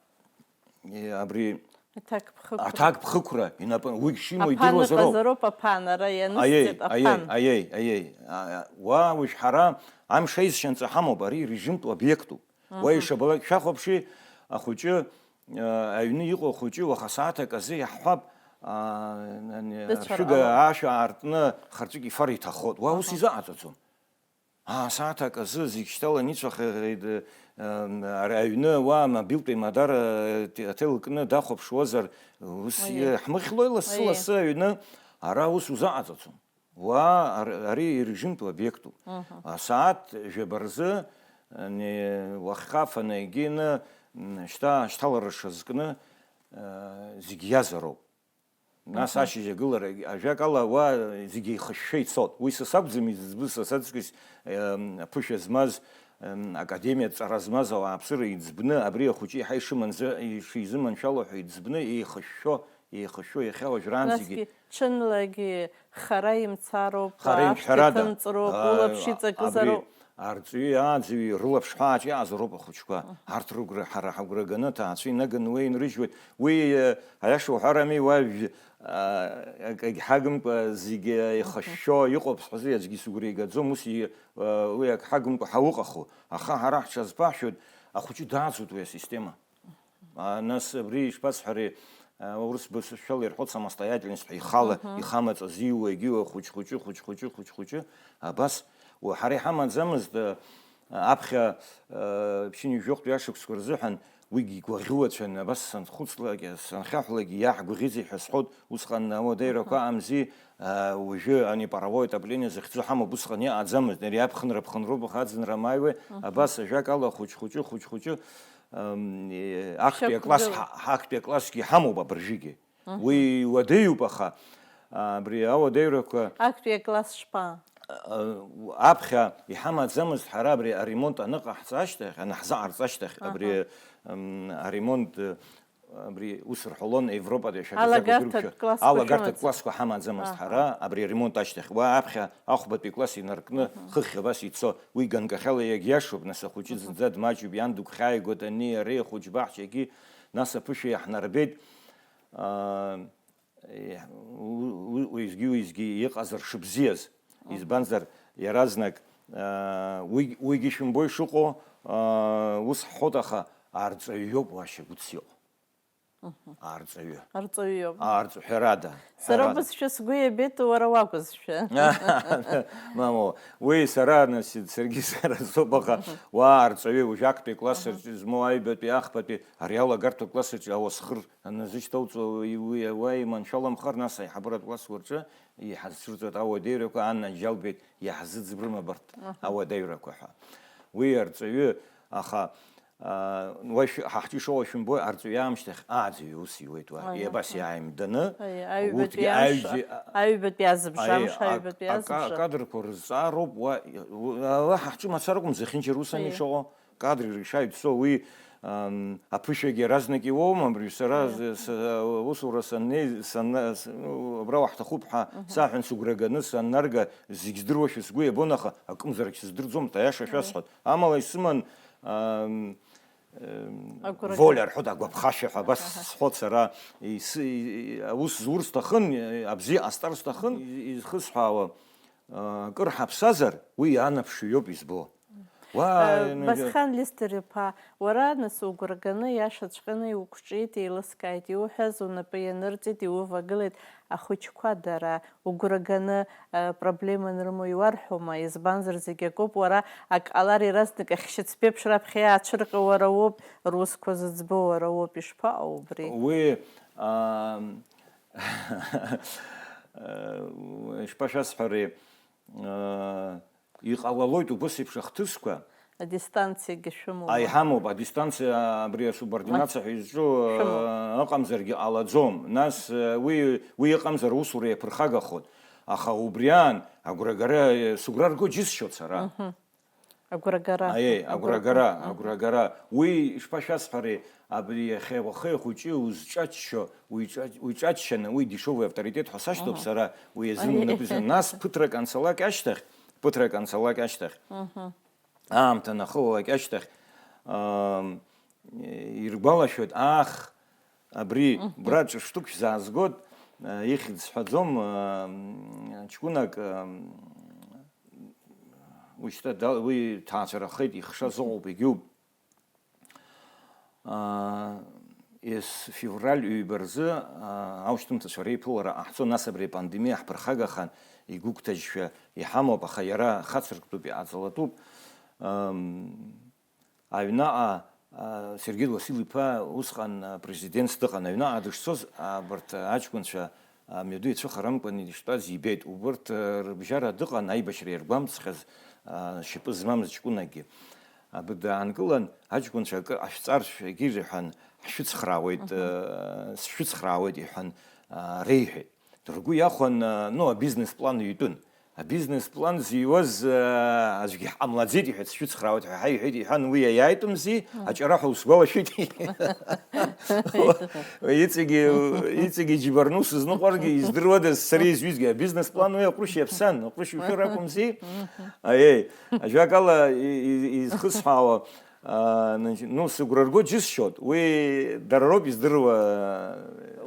е, абри Аҭакԥхықәра. Аҭакԥхықәра, инапы, уигь шимоу Аԥан идыруазароуп. Ыҟазароуп, аԥан, ара Аиеи, ианысҵеит, аиеи, аԥан. Аиеи, аиеи. А, а, уа уажә ҳара амш аизшьанҵа ҳамоуп, ари режимтә обиектуп. Уа Аҳа. Ишабалак шәахәаԥши, ахәыҷы, а, аҩны иҟоу ахәыҷы уаха сааҭак азы иаҳҳәап, а, ани, Дыцәар аршәыга ҟалап. Аашәа аартны харҵәык ифар иҭаххоит. Уа ус Аҳа. Изыҟаҵаӡом. Асааҭ акы азы зегь шьҭаланы ицәахеит, ы, ы, ара аҩны уа мобилтә еимадара, ы, те-, аҭел кны дахәаԥшуазар, ус Аиеи. Ҳмыхьлои лассы-лассы Аиеи. Аҩны, ара ус узаҟаҵаӡом. Уа ар-, ари ирежимтә обиектуп. Мгм. Асааҭ жәаба рзы, ы, не, уаххаф анегьины, м, шьҭа, шьҭалара шазкны, ы, зегь иазароуп. Нас Аҳа. Ашьыжь агыларагь, ажәакала, уа зегьы еихышәшәа ицот. Уи са сакәӡам изыӡбыз, са саҵкыс, эм, аԥышәа змаз, эм, академиатә ҵара змаз ауааԥсыра иӡбны, абри ахәыҷы еиҳа ишыманзы-, ишизыманшәало ҳәа иӡбны, еихышәшәо, еихышәшәо иахьа уажәраанӡагьы. Насгьы ҽынлагьы хара имцароуп, Хара ахьшьцәа имҳәарада, иҭымҵроуп, а, улаԥш абри иҵакызароуп. Арҵаҩи ааӡаҩи рылаԥш ҳәааҿ иаазароуп ахәыҷқәа. Мгм. Арҭ рыгәра, ҳара ҳагәра ганы, аҭаацәа инаганы уи инрыжьуеит. Уи, э, аиаша уҳәарами, уажә, а, акагь ҳагымкәа зегьы еихышәшәо Мгм. иҟоуп сҳәазы, аӡәгьы сыгәра игаӡом, ус и-, э, уи ак ҳагымкәа ҳауҟаху. Аха ҳара ҳҽазԥаҳшәоит, ахәыҷы дааӡоит уи асистема. А, нас абри ишԥасҳәари, а, урыс бызшәала ирҳәоит самостоятельность ҳәа, ихала, Мгм. ихамаҵ азиуа, егьиуа, хәыҷ-хәыҷы, хәыҷ-хәыҷы, хәыҷ-хәыҷы, абас, уа, ҳара иҳамаӡамызт, а, аԥхьа, а, ԥшьынҩажәи жәохәтәи ашықәсқәа рзыҳәан уигьы игәаӷьуацәан, абас санхәыцлак, санхьаҳәлак, иаҳгәаӷьызеи ҳәа сҳәот, усҟан ауадаҩрақәа Мгм. аамзи, а, уажәы ани паровое отопление захьӡу ҳамоуп, усҟан иҟаӡамызт, ари аԥхынра ԥхынроуп, аха аӡынра амааиуеи, Мгм. абас ажәакала хәыҷ-хәыҷы, хәыҷ-хәыҷы, Ам, е, актәи акласс, Шьақәгыла. Ҳа-, ҳа-, актәи аклассгьы ҳамоуп абыржәгьы. Мгм. Уи иуадаҩуп, аха, а, абри ауадаҩрақәа, Актәи акласс шԥа? а, аԥхьа иҳамаӡамызт ҳара абри аремонт аныҟаҳҵа ашьҭахь, анаҳзаҟарҵ ашьҭахь, абри, Аҳа. ам, аремонт, э, абри ус рҳәалон Европатәи ашәак Алагарҭатә закәу классқәа алагарҭатә шәымаӡам? Классқәа ҳамаӡамызт Аҳа. Ҳара абри аремонт ашьҭахь. Уа аԥхьа ахәбатәи класс инаркны Мгм. хыхь абас ицо, уи ганкахьала иагьиашоуп, нас ахәыҷы Мгм. зынӡа дмаҷуп, иан дыгәхьааигоит, ани ари ахәыҷ баҳчагьы, нас аԥышәа иаҳнарбеит. Аа, е, у-, у-, уеизгьы-уеизгьы иҟазар шыбзиаз. Мгм. Избанзар, иаразнак, аа, уигь-, уигьы шәымбои шыҟоу, аа, ус ҳҳәоит, аха арҵаҩ иоуп уашьа гәыцс иҟоу. Мгм. Арҵаҩы. Арҵаҩы иоуп. Арҵаҩ, ҳәарада, Сара ҳәарада. Убызшәа сгәы иабеит, уара уакәызшәа. Мамоу, уи сара, нас, саргьы сара соуп, аха Мгм. уа арҵаҩы, уажә актәи класс Мгм. рҿы змоу аҩбатәи, ахԥатәи, ари алагарҭа класс рҿы ауасхыр аназышьҭоуҵо, уи, уи, уа иманшәаламхар, нас аиҳабыратә классқәа рҿы иҳазцәырҵуеит ауадаҩрақәа, Анна Џьалбеит иаҳзыӡбрым абарҭ Аҳа. Ауадаҩрақәа ҳәа. Уи арҵаҩы, аха, а, уа шә-, ҳа ҳҿы ишоуа шәымбои, арҵаҩы аамышьҭахь ааӡаҩы ус иуеит уа. Аиа, Иабас аиа. Иааимданы, Аиа, аҩбатәи урҭгьы амш, аҩбатәи, а-, аҩбатәи азыбжа, аиа, амш, а-, аҩбатәи а-, ка-, азыбжа. Акадрқәа рызҵаароуп, уа, уа, уа ҳа ҳҿы мацара акәым, зехьынџьара ус ами Аиа. Ишыҟоу. Кадрк рышьаҩ дцо, уи, ам, аԥышәагьы иаразнак иуоума, абри сара Аиа. З-, с-, аусура саннеи, санна-, с-, ну, абра уаҳҭахуп ҳәа Мгм. саҳәан, сыгәра ганы саннарга, зегь здыруашәа сгәы иабон, аха акымзарак сыздырӡомызт, аиаша Аиа. Шәасҳәоит. Амала исыман, ам, ам, Агәра волиа ган. Рҳәоит, агәаԥхашьа ҳәа абас Аҳа. Сҳәот сара, ис-, и-, аус зур сҭахын, абзиа ҟасҵар сҭахын, Мгм. и-, изхысҳәаауа, а, кыр ҳаԥсазар, уи иаанаԥшыҩ иоуп избо. Уа, Э, ну, Басхан Лестер-иԥа, уара, нас, угәра ганы, иашаҵәҟьаны иуқәҿиеит, еилыскааит, иуҳәаз унапы ианырҵеит, иувагылеит ахәыҷқәа дара. Угәра ганы, э, проблема анрымоу иуарҳәома? Избанзар, зегь акоуп, уара ак ҟалар, иаразнак ахьшьыцбеиԥш раԥхьа иаацәырҟьо уара уоуп, русқәа зыӡбо уара уоуп, ишԥаҟоу убри? Уи, ам, э, ишԥашәасҳәари, э, Иҟалалоит убыс еиԥш ахҭысқәа. Адистанциагьы шәымоума? Аиҳамоуп, адистанциа абри асубординациа ҳәа изҿу, Шәымоуп. Э, ыҟамзаргьы ҟалаӡом. Нас, э, уи, уи ыҟамзар аусура иаԥырхагахоит. Аха убри аан агәрагара, э, сыгәра рго џьысшьоит сара. Мгм. Агәрагара. Аиеи, агәрагара, агәрагара. Агәрагара. Уи ишԥашәасҳәари, абри иахьа уахеи ахәыҷи узҿаччо, уиҿа-, уиҿаччаны, уи дешевый авторитет ҳәа сашьҭоуп Мгм. Сара, уи азын Аиеи. Унапы изын. Нас ԥыҭрак анцалак ашьҭахь, ԥыҭрак анцалак ашьҭахь, Мгм. Аамҭа анахылалак ашьҭахь, ам, иргәалашәоит, аах, абри Мгм. Бра ҿырԥштәык шәзаазгоит, а, ихьӡ сҳәаӡом, а, м, ҷкәынак, а, м, уи шьҭа дал-, уи ҭаацәарахеит, ихшаз ыҟоуп, егьиуп. А, ес-, февраль ҩба рзы, а, аушьҭымҭацәа реиԥылара ҟаҳҵон, нас абри апандемиа ҳԥырхагахан, игәыгәҭажьшәа иҳамоуп, аха иара хацырктәуп, иҟаҵалатәуп. Ам, Аҩнаҟа, а, Сергеи Уасил-иԥа усҟан, а, президентс дыҟан. Аҩнаҟа дышцоз, а, абарҭ аҷкәынцәа, а, мҩаду ицәыхарамкәан иштәаз ибеит. Убарҭ, а, рыбжьара дыҟан, аибашьра иаргәамҵхьаз, а, шьапы змамыз ҷкәынакгьы. Абы даанкылан, аҷкәынцәа акы ҟашәҵаршәагьы рҳәан, ҳшәыцхраауеит, Мгм. а, сшәыцхраауеит, иҳәан, а, реиҳәеит. Ргәы иахәан, а, ну, абизнес-план ҩтәын. Абизнес-план зиуаз, а, аӡәгьы ҳҟамлаӡеит, иҳәеит, сшәыцхраауеит ҳәа ҳаиҳәеит, иҳәан, уи аиааитәымзи, Мм. Аҿара ҳәа усгәалашәеит. Иҵегьы, иҵегьы иџьбарны усызныҟәаргьы, издыруадаз сара изҩызгьы. Абизнес-план уи аҟәрышь иаԥсан, аҟәрышь ушәыр акәымзи. Аиеи, ажәакала, и-, и-, изхысҳәаауа, А, значит, ну, сыгәра рго џьысшьоит, уи дара роуп издыруа.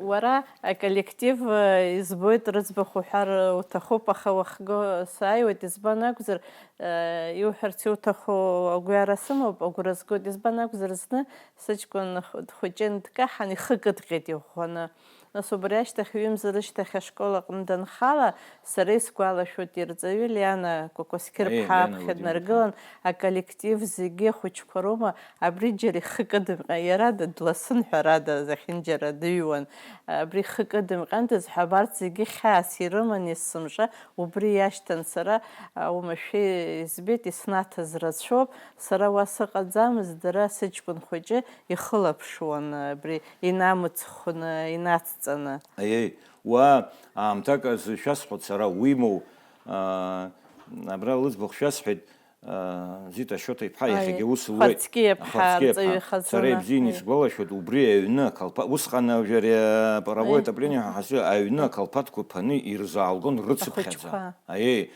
Уара аколлектив, э, избоит рыӡбахә уҳәар уҭахуп, аха уахго сааиуеит, избан акәзар, э, иуҳәарц иуҭаху агәҩара сымоуп, агәра згоит, избан акәзар, зны сыҷкәын х-, дхәыҷын, дкаҳан, ихы кыдҟьеит иӷәӷәаны. Нас убри ашьҭахь, ҩымз рышьҭахь ашкол аҟны данхала, сара исгәалашәоит, ирҵаҩы Лиана Кәакәасқьыр-ԥҳа Аиеи, Лиана аԥхьа Владимировна. Днаргылан, аколлектив зегьы хәыҷқәа роума, абри џьара ихы кыдымҟьа, иара д-, дласын, ҳәарада, зехьынџьара дыҩуан. Абри ихы кыдымҟьандаз ҳәа абарҭ зегьы хьаас ирыман есымша, убри иашьҭан сара, а, уамашәа избеит, иснаҭаз рацәоуп, сара уа сыҟаӡамызт, дара сыҷкәын хәыҷы ихылаԥшуан, абри инамыцхәны, инацҵаны. Аиеи, уа аамҭак азы шәасҳәоит сара, уимоу, аа, абра лыӡбахә шәасҳәеит, аа, Зита Шоҭа-иԥҳа Аиеи. Иахьагьы аус луеит. Хәарцкиа-ԥҳа Ахәарцкиа-ԥҳа. Арҵаҩы ихазына. Сара ибзианы Аиеи. Исгәалашәоит, убри аҩны акалпа-, усҟан, а, жәари апаровое Аиеи. Отопление ҳәа ҳазы аҩны акалԥатқәа ԥаны ирзаалгон рыцыԥхьаӡа. Ахәыҷқәа. Аиеи.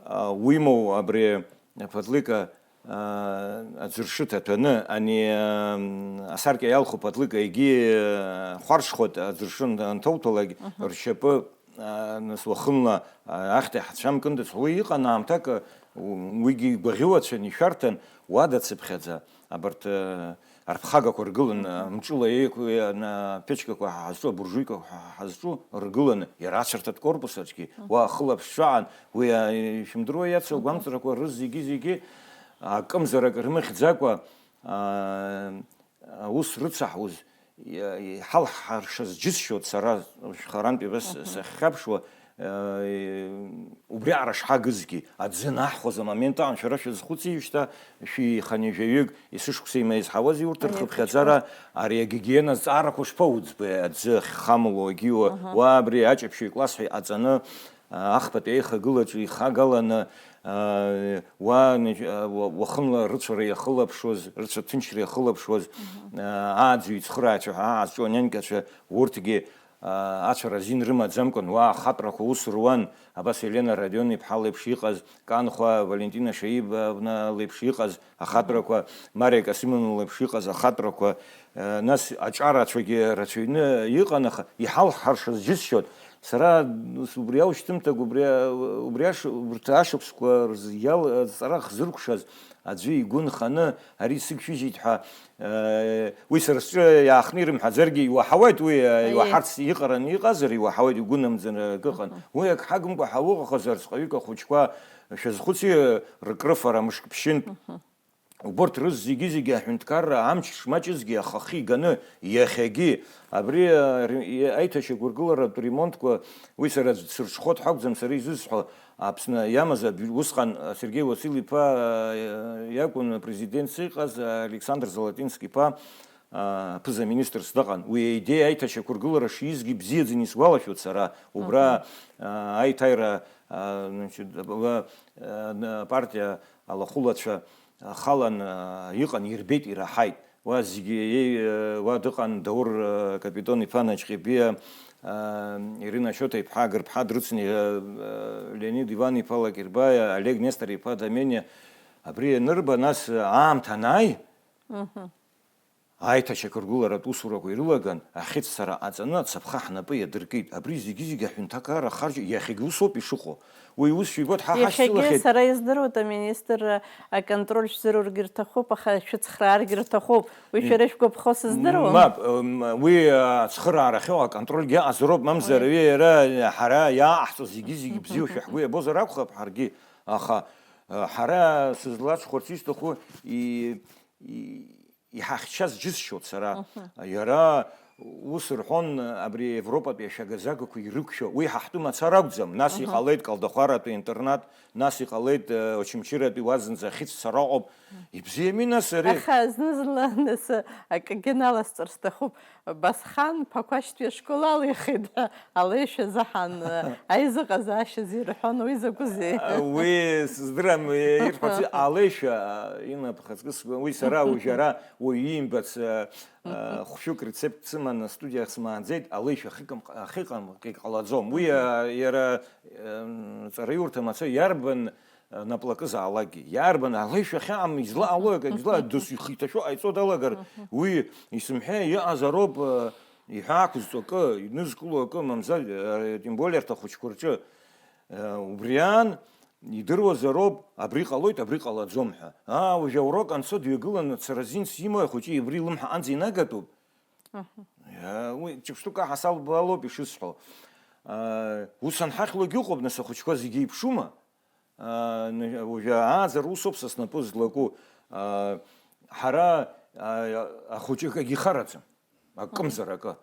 А, уимоу абри аԥатлыка, а, аӡыршы ҭаҭәаны, ани, а, асаркьа иалху ԥатлыка егьи, а, хәаршхәат аӡыршы ан-, анҭауҭәалак, Мгм. Ршьапы, а, нас уахынла, а, ахьҭа иҳацәамкындаз, уи иҟан аамҭак, а, у-, уигьы игәаӷьуацәан, ишәарҭан, уадацыԥхьаӡа, абарҭ, а, Арԥхагақәа ргылан, Мгм. Мҿыла еиқәа-, на-, аԥечкақәа ҳа ҳазҿу, абуржуикақәа ҳа ҳазҿу ргыланы, иара ацәарҭатә корпус аҿгьы, Мгм. Уа ахылаԥшцәаан, уи, а, ишәымдыруа иацу Мгм. Агәамҵрақәа рызегьы-зегьы, а, акымзарак рымыхьӡакәа, а, аус рыцаҳуз, иа-, иҳалҳаршаз џьысшьоит сара, шәхарантә еибас Мгм. Сахьхьаԥшуа, Э, убриаҟара шҳагызгьы, аӡы анаҳхәаз амомент аҟан шәара шәазхәыци шьҭа, шәи хынҩажәаҩык, есышықәса имаизҳауази урҭ Аиеи, рхыԥхьаӡара, хәыҷқәа. Ари агигиена зҵаарақәа шԥауӡбеи, аӡы ахьхамло, агьиуа, Аҳа. Уа абри аҷаԥшьаҩ класс ҳәа иҟаҵаны, а, ахԥатәи аихагылаҿы ихагаланы, а, уа, а, уа-, уахынла рыцәара иахылаԥшуаз, рыцәа ҭынчра иахылаԥшуаз, Аҳа. А, ааӡаҩ цхырааҩцәа ҳәа аазҿу аненкьацәа, урҭгьы, ацәара азин рымаӡамкәан, уа ахатәрақәа ус руан, абас Елена Родион-иԥҳа леиԥш иҟаз, Канхәа Валентина Шаибовна леиԥш иҟаз ахатәрақәа, Мариа Касимовна леиԥш иҟаз ахатәрақәа, нас аҿарацәагьы рацәаҩны иҟан, аха иҳалҳаршаз џьысшьоит. Сара убри аушьҭымҭак, убри, убри аш-, убарҭ ашықәсқәа рзы иал-, аҵара хзыркәшаз, аӡәы игәы нханы ари сыгшәыжьит ҳәа, э, уи сара сҿы иаахтны ирымҳәаӡаргьы, иуаҳауеит уи, э, Аиеи. Иуаҳарц иҟараны иҟазар, иуаҳауеит, игәынамӡаны акы ыҟан. Мгм. Уи ак ҳагымкәа ҳауҟахызар, ҵаҟаҩык ахәыҷқәа шәазхәыци, ркрыфара мышк ԥшьынтә. Мгм. Убырҭ рызегьы-зегьы аҳәынҭқарра амч шмаҷызгьы ахахьы иганы, иахьагьы абри, э, ре-, аиҭашьақәыргыларатә ремонтқәа, уи сара аӡә дсырҽхәо дҳақәӡам, сара изысҳәо, Аԥсны иамаз аб-, усҟан Сергеи Уасил-иԥа, э, иакәын апрезидентс иҟаз, Александр Золотинск-иԥа, э, аԥыза-министрс дыҟан. Уи аидеиа аиҭашьақәыргылара шизгьы бзиаӡаны исгәалашәоит сара. Убра, Мгм. Э, аиҭаира А, значит, уа, а, на-, апартиа алахәылацәа, а, халан, а, иҟан, ирбеит, ираҳаит. Уа зегьы еи-, а, уа дыҟан Даур, а, Капитон-иԥа Наҷҟьебиа, а, Ирина Шьоҭа-иԥҳа Агырԥҳа дрыцны, а, а, Леонид Иван-иԥа Лакербаиа, Олег Нестор-иԥа Домениа. Абри ианырба, нас, а, аамҭа анааи, Мгм. Аиҭашьақәыргыларатә усурақәа ирылаган, ахьыццара ҟаҵаны ацаԥха ҳнапы иадыркит. Абри зегьы-зегьы аҳәынҭақарра ахарџь-, иахьагьы усоуп ишыҟоу. Уи усшәа ибоит, ҳа Иахьагьы ҳашьцылахьеит. Сара издыруеит, аминистр, аконтроль шәзырургьы рҭахуп, аха шәыцхрааргьы рҭахуп. Уи М, шәара ишәгәаԥхо сыздыруам. Мап, м, уи, а, ацхыраара ахьыҟоу аконтрольгьы аҟазароуп, мамзар, Уи. уи иара, ҳара иааҟаҳҵо зегьы-зегьы бзиоушәа ҳгәы иабозар акәхап ҳаргьы, аха, а, ҳара сызлаҵхәарц исҭаху и-, и-, иҳахьчаз џьысшьоит сара. Мгм. Иара ус рҳәон, абри Европатәи ашәага-загақәа ирықәшәо, уи ҳа ҳтәы мацара акәӡам, нас Мгм. иҟалеит Калдахәаратәи интернат, нас иҟалеит, э, Очамчыратәи, уа зынӡа ахьыццара ыҟоуп. Ибзиами, нас, ари. Аха зны-зынла, нас, акгьы наласҵар сҭахуп. Басхан Ԥақәашьтәи ашкол алихит, алеишәа заҳан, аизыҟазаашьа зирҳәон, уи закәызеи? Уи сыздырам, ирҳәац, алеишәа, инап хацкы сгәы, уи сара уажәы ара уаҩы имбац, а, а, хәшәык рецепт сыманы астудиахь смааӡеит, алеишәа ахьыҟам, ахьыҟам, ҟалаӡом. Уи, а, иара, м, ҵараиурҭа мацара иарбан, наплакызаалакгьы, иарбан алеишәа ахьаам, излаҟало акагь зла, дос ихы иҭашәо ҟаиҵо далагар, Мгм. уи исымҳәа иҟазароуп, э, иҳәаақәызҵо акы, инызкыло акы, мамзар, э, тем более арҭ ахәыҷқәа рҿы, э, убри аан, идыруазароуп, абри ҟалоит, абри ҟалаӡом ҳәа. Аа, уажәы аурок анцо дҩагыланы дцаразинс имои ахәыҷы, абри илымҳа аҟынӡа инагатәуп. Мгм. Э, уи ҿырԥштәык аҳасабалоуп ишысҳәо. Э, ус анҳахьлогь ыҟоуп, нас ахәыҷқәа зегьы еиԥшума? Аа, уажәы ааӡара усоуп са снапы злаку. Аа, ҳара, аа, ахәыҷы акгьы ихараӡам, акымзар акы.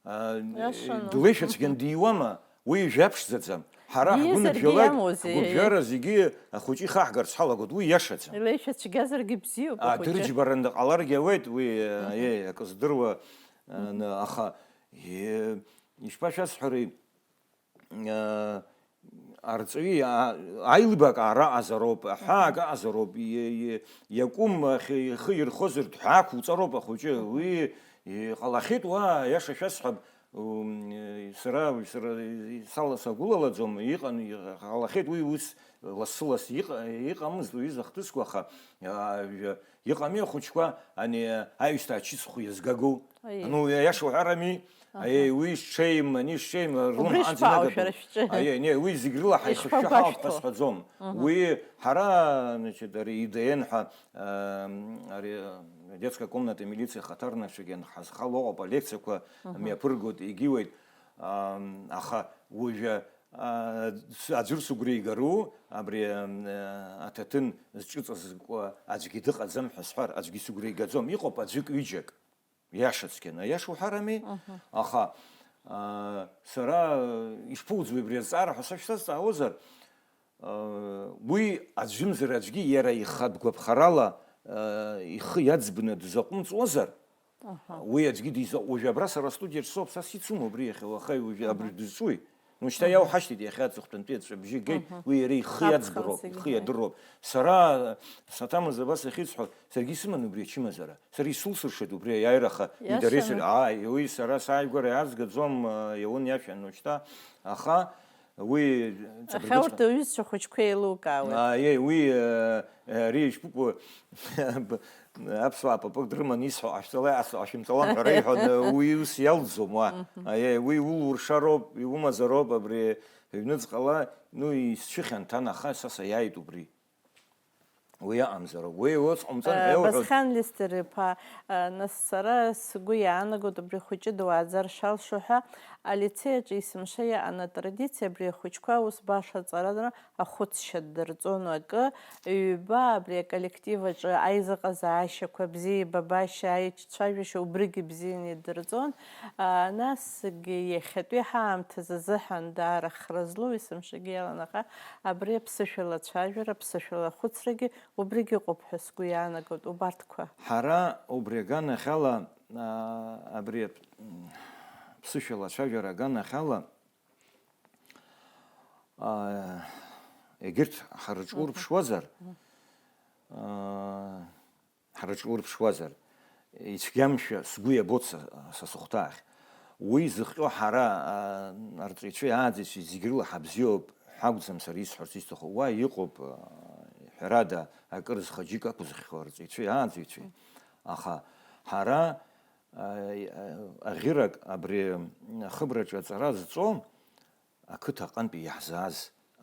Аа, Иашану. Длеишәацәгьан диуама? Уи жәаԥшӡаӡам. Ҳара Диизаргьы ҳгәынабжьалак, иамоузеи, ҳгәыԥжәара зегьы ахәыҷы ихаҳгарц ҳалагоит, уи иашаӡам. Илеишәа цәгьазаргьы бзиоуп, ахәыҷы. Адырџьбараны ҟаларгьы ауеит, уи, Мгм. Еи, акы здыруа, Мгм. Аха, е-, ишԥашәасҳәари? Э, арҵаҩы иа-, аилибакаара аҟазароуп, аҳәаак аҟазароуп, и-, и-, иакәым ахь ихы ирхозар, дҳәаақәуҵароуп ахәыҷы. Уи иҟалахьеит, уа, аиаша шәасҳәап, м, сара, сара сала сагәылалаӡом, иҟан, иҟалахьеит, уи ус лассы-ласс иҟ-, иҟамызт уи изы ахҭысқәа, аха, а, Иҟами ахәыҷқәа, ани аҩсҭаа ачысхә иазгагоу? Аиеи. Ну, иаша уҳәарами? Аҳа. Аиеи, уи шҽеим, ани шҽеим, Убри рлымҳа шԥаҟоу анӡа шәара шәҿы? Аиеи, не, уи зегь рыла ҳаихышәшәа ҳауп ҳәа Ишԥагәашәҭо? Сҳәаӡом. Аҳа. Уи ҳара, значит, ари ИДН ҳәа, ам, ари, а, детская комната милиции ахаҭарнакцәагьы анҳазхало ыҟоуп, алекциақәа Аҳа. Мҩаԥыргоит, егьиуеит. Ам, аха уажәы А, с-, аӡәыр сыгәра игару, абри, м, э, аҭаҭын зҿыҵазкуа аӡәгьы дыҟаӡам ҳәа сҳәар, аӡәгьы сыгәра игаӡом. Иҟоуп аӡәык-ҩыџьак, иашацәгьаны. Аиаша уҳәарами? Мгм. Аха, а, сара, э, ишԥоуӡуеи абри азҵаара ҳәа сашәзазҵаауазар, э, уи аӡәымзар аӡәгьы иара ихатә гәаԥхарала, э, ихы иаӡбны дызаҟәымҵуазар, Аҳа. Уи аӡәгьы диза-, уажәы абра сара астудиаҿ соуп, са сицума убри иахьа, уаха уажәы абри Аҳа. Дызҿуи? Ну, шьҭа Аҳа. Иаухашҭит иахьа аҵыхәтәантәи аҵәҵәабжьы геит, Аҳа. Уи иара ихы Аԥхын иаӡбароуп, зегьы ихы ҳәа. Иадыроуп. Сара саҭамыз абас иахьысҳәо, саргьы исыман убри ачымазара. Сара исылсыршеит убри аиааира, аха Иашаны. Идареи сареи, ааи, уи сара сааигәара иаазгаӡом, а, иаун иашәа, ну, шьҭа, аха Уи Аха ҵабыргыҵәҟьа. Урҭ аҩызцәа хәыҷқәа еилукаауеит. Ааи, уи, э, э, ари ишԥыкәу, аԥсуаа папык дрыманы исҳәо ҟашәҵала, ас-, ҟашәымҵалан ҳәа реиҳәон, э, уи ус иалӡом уа. Мгм. Ааи, уи улуршароуп, иумазароуп абри аҩныҵҟала, ну, исцәыхьанҭан, аха са саиааит убри. Уи аҟамзароуп. Уи ус ҟамҵан ҳәа Э, иауҳәоит. Басхан Лестер-иԥа, э, нас сара сгәы иаанагоит убри хәыҷы дуааӡар шалшо ҳәа, алицеи аҿы есымша иаан атрадициа абри ахәыҷқәа ус баша ҵараны ахәыцшьа ддырҵон акы, ҩба абри аколлектив аҿы аизыҟазаашьақәа бзиа, еибабашьа, аиҿцәажәашьа убригьы бзианы идырҵон. А, насгьы иахьатәи ҳаамҭазы азыҳәан даара хра злоу есымшагьы иалан, аха абри аԥсышәала ацәажәара, аԥсышәала ахәыцрагьы убригьы ыҟоуп ҳәа сгәы иаанагоит, убарҭқәа. Ҳара убри аганахьала, а, абри ап-, м, ԥсышәала ацәажәара аганахьала, Аа, егьырҭ ҳарҿурԥшуазар, аа, ҳарҿурԥшуазар, ицәгьамшәа сгәы иабоит са, са сыхәҭаахь. Уи зыхҟьо ҳара, аа, арҵаҩцәеи ааӡаҩцәеи зегь рыла ҳабзиоуп ҳәа акәӡам сара исҳәарц исҭаху. Уа иҟоуп, аа, ҳәарада, акыр зхаџьык ақәызххьоу арҵаҩцәеи ааӡаҩцәеи. Аха ҳара, аа, аӷьырак абри ахыбраҿы аҵара зҵо, ақыҭа аҟынтәи иаҳзааз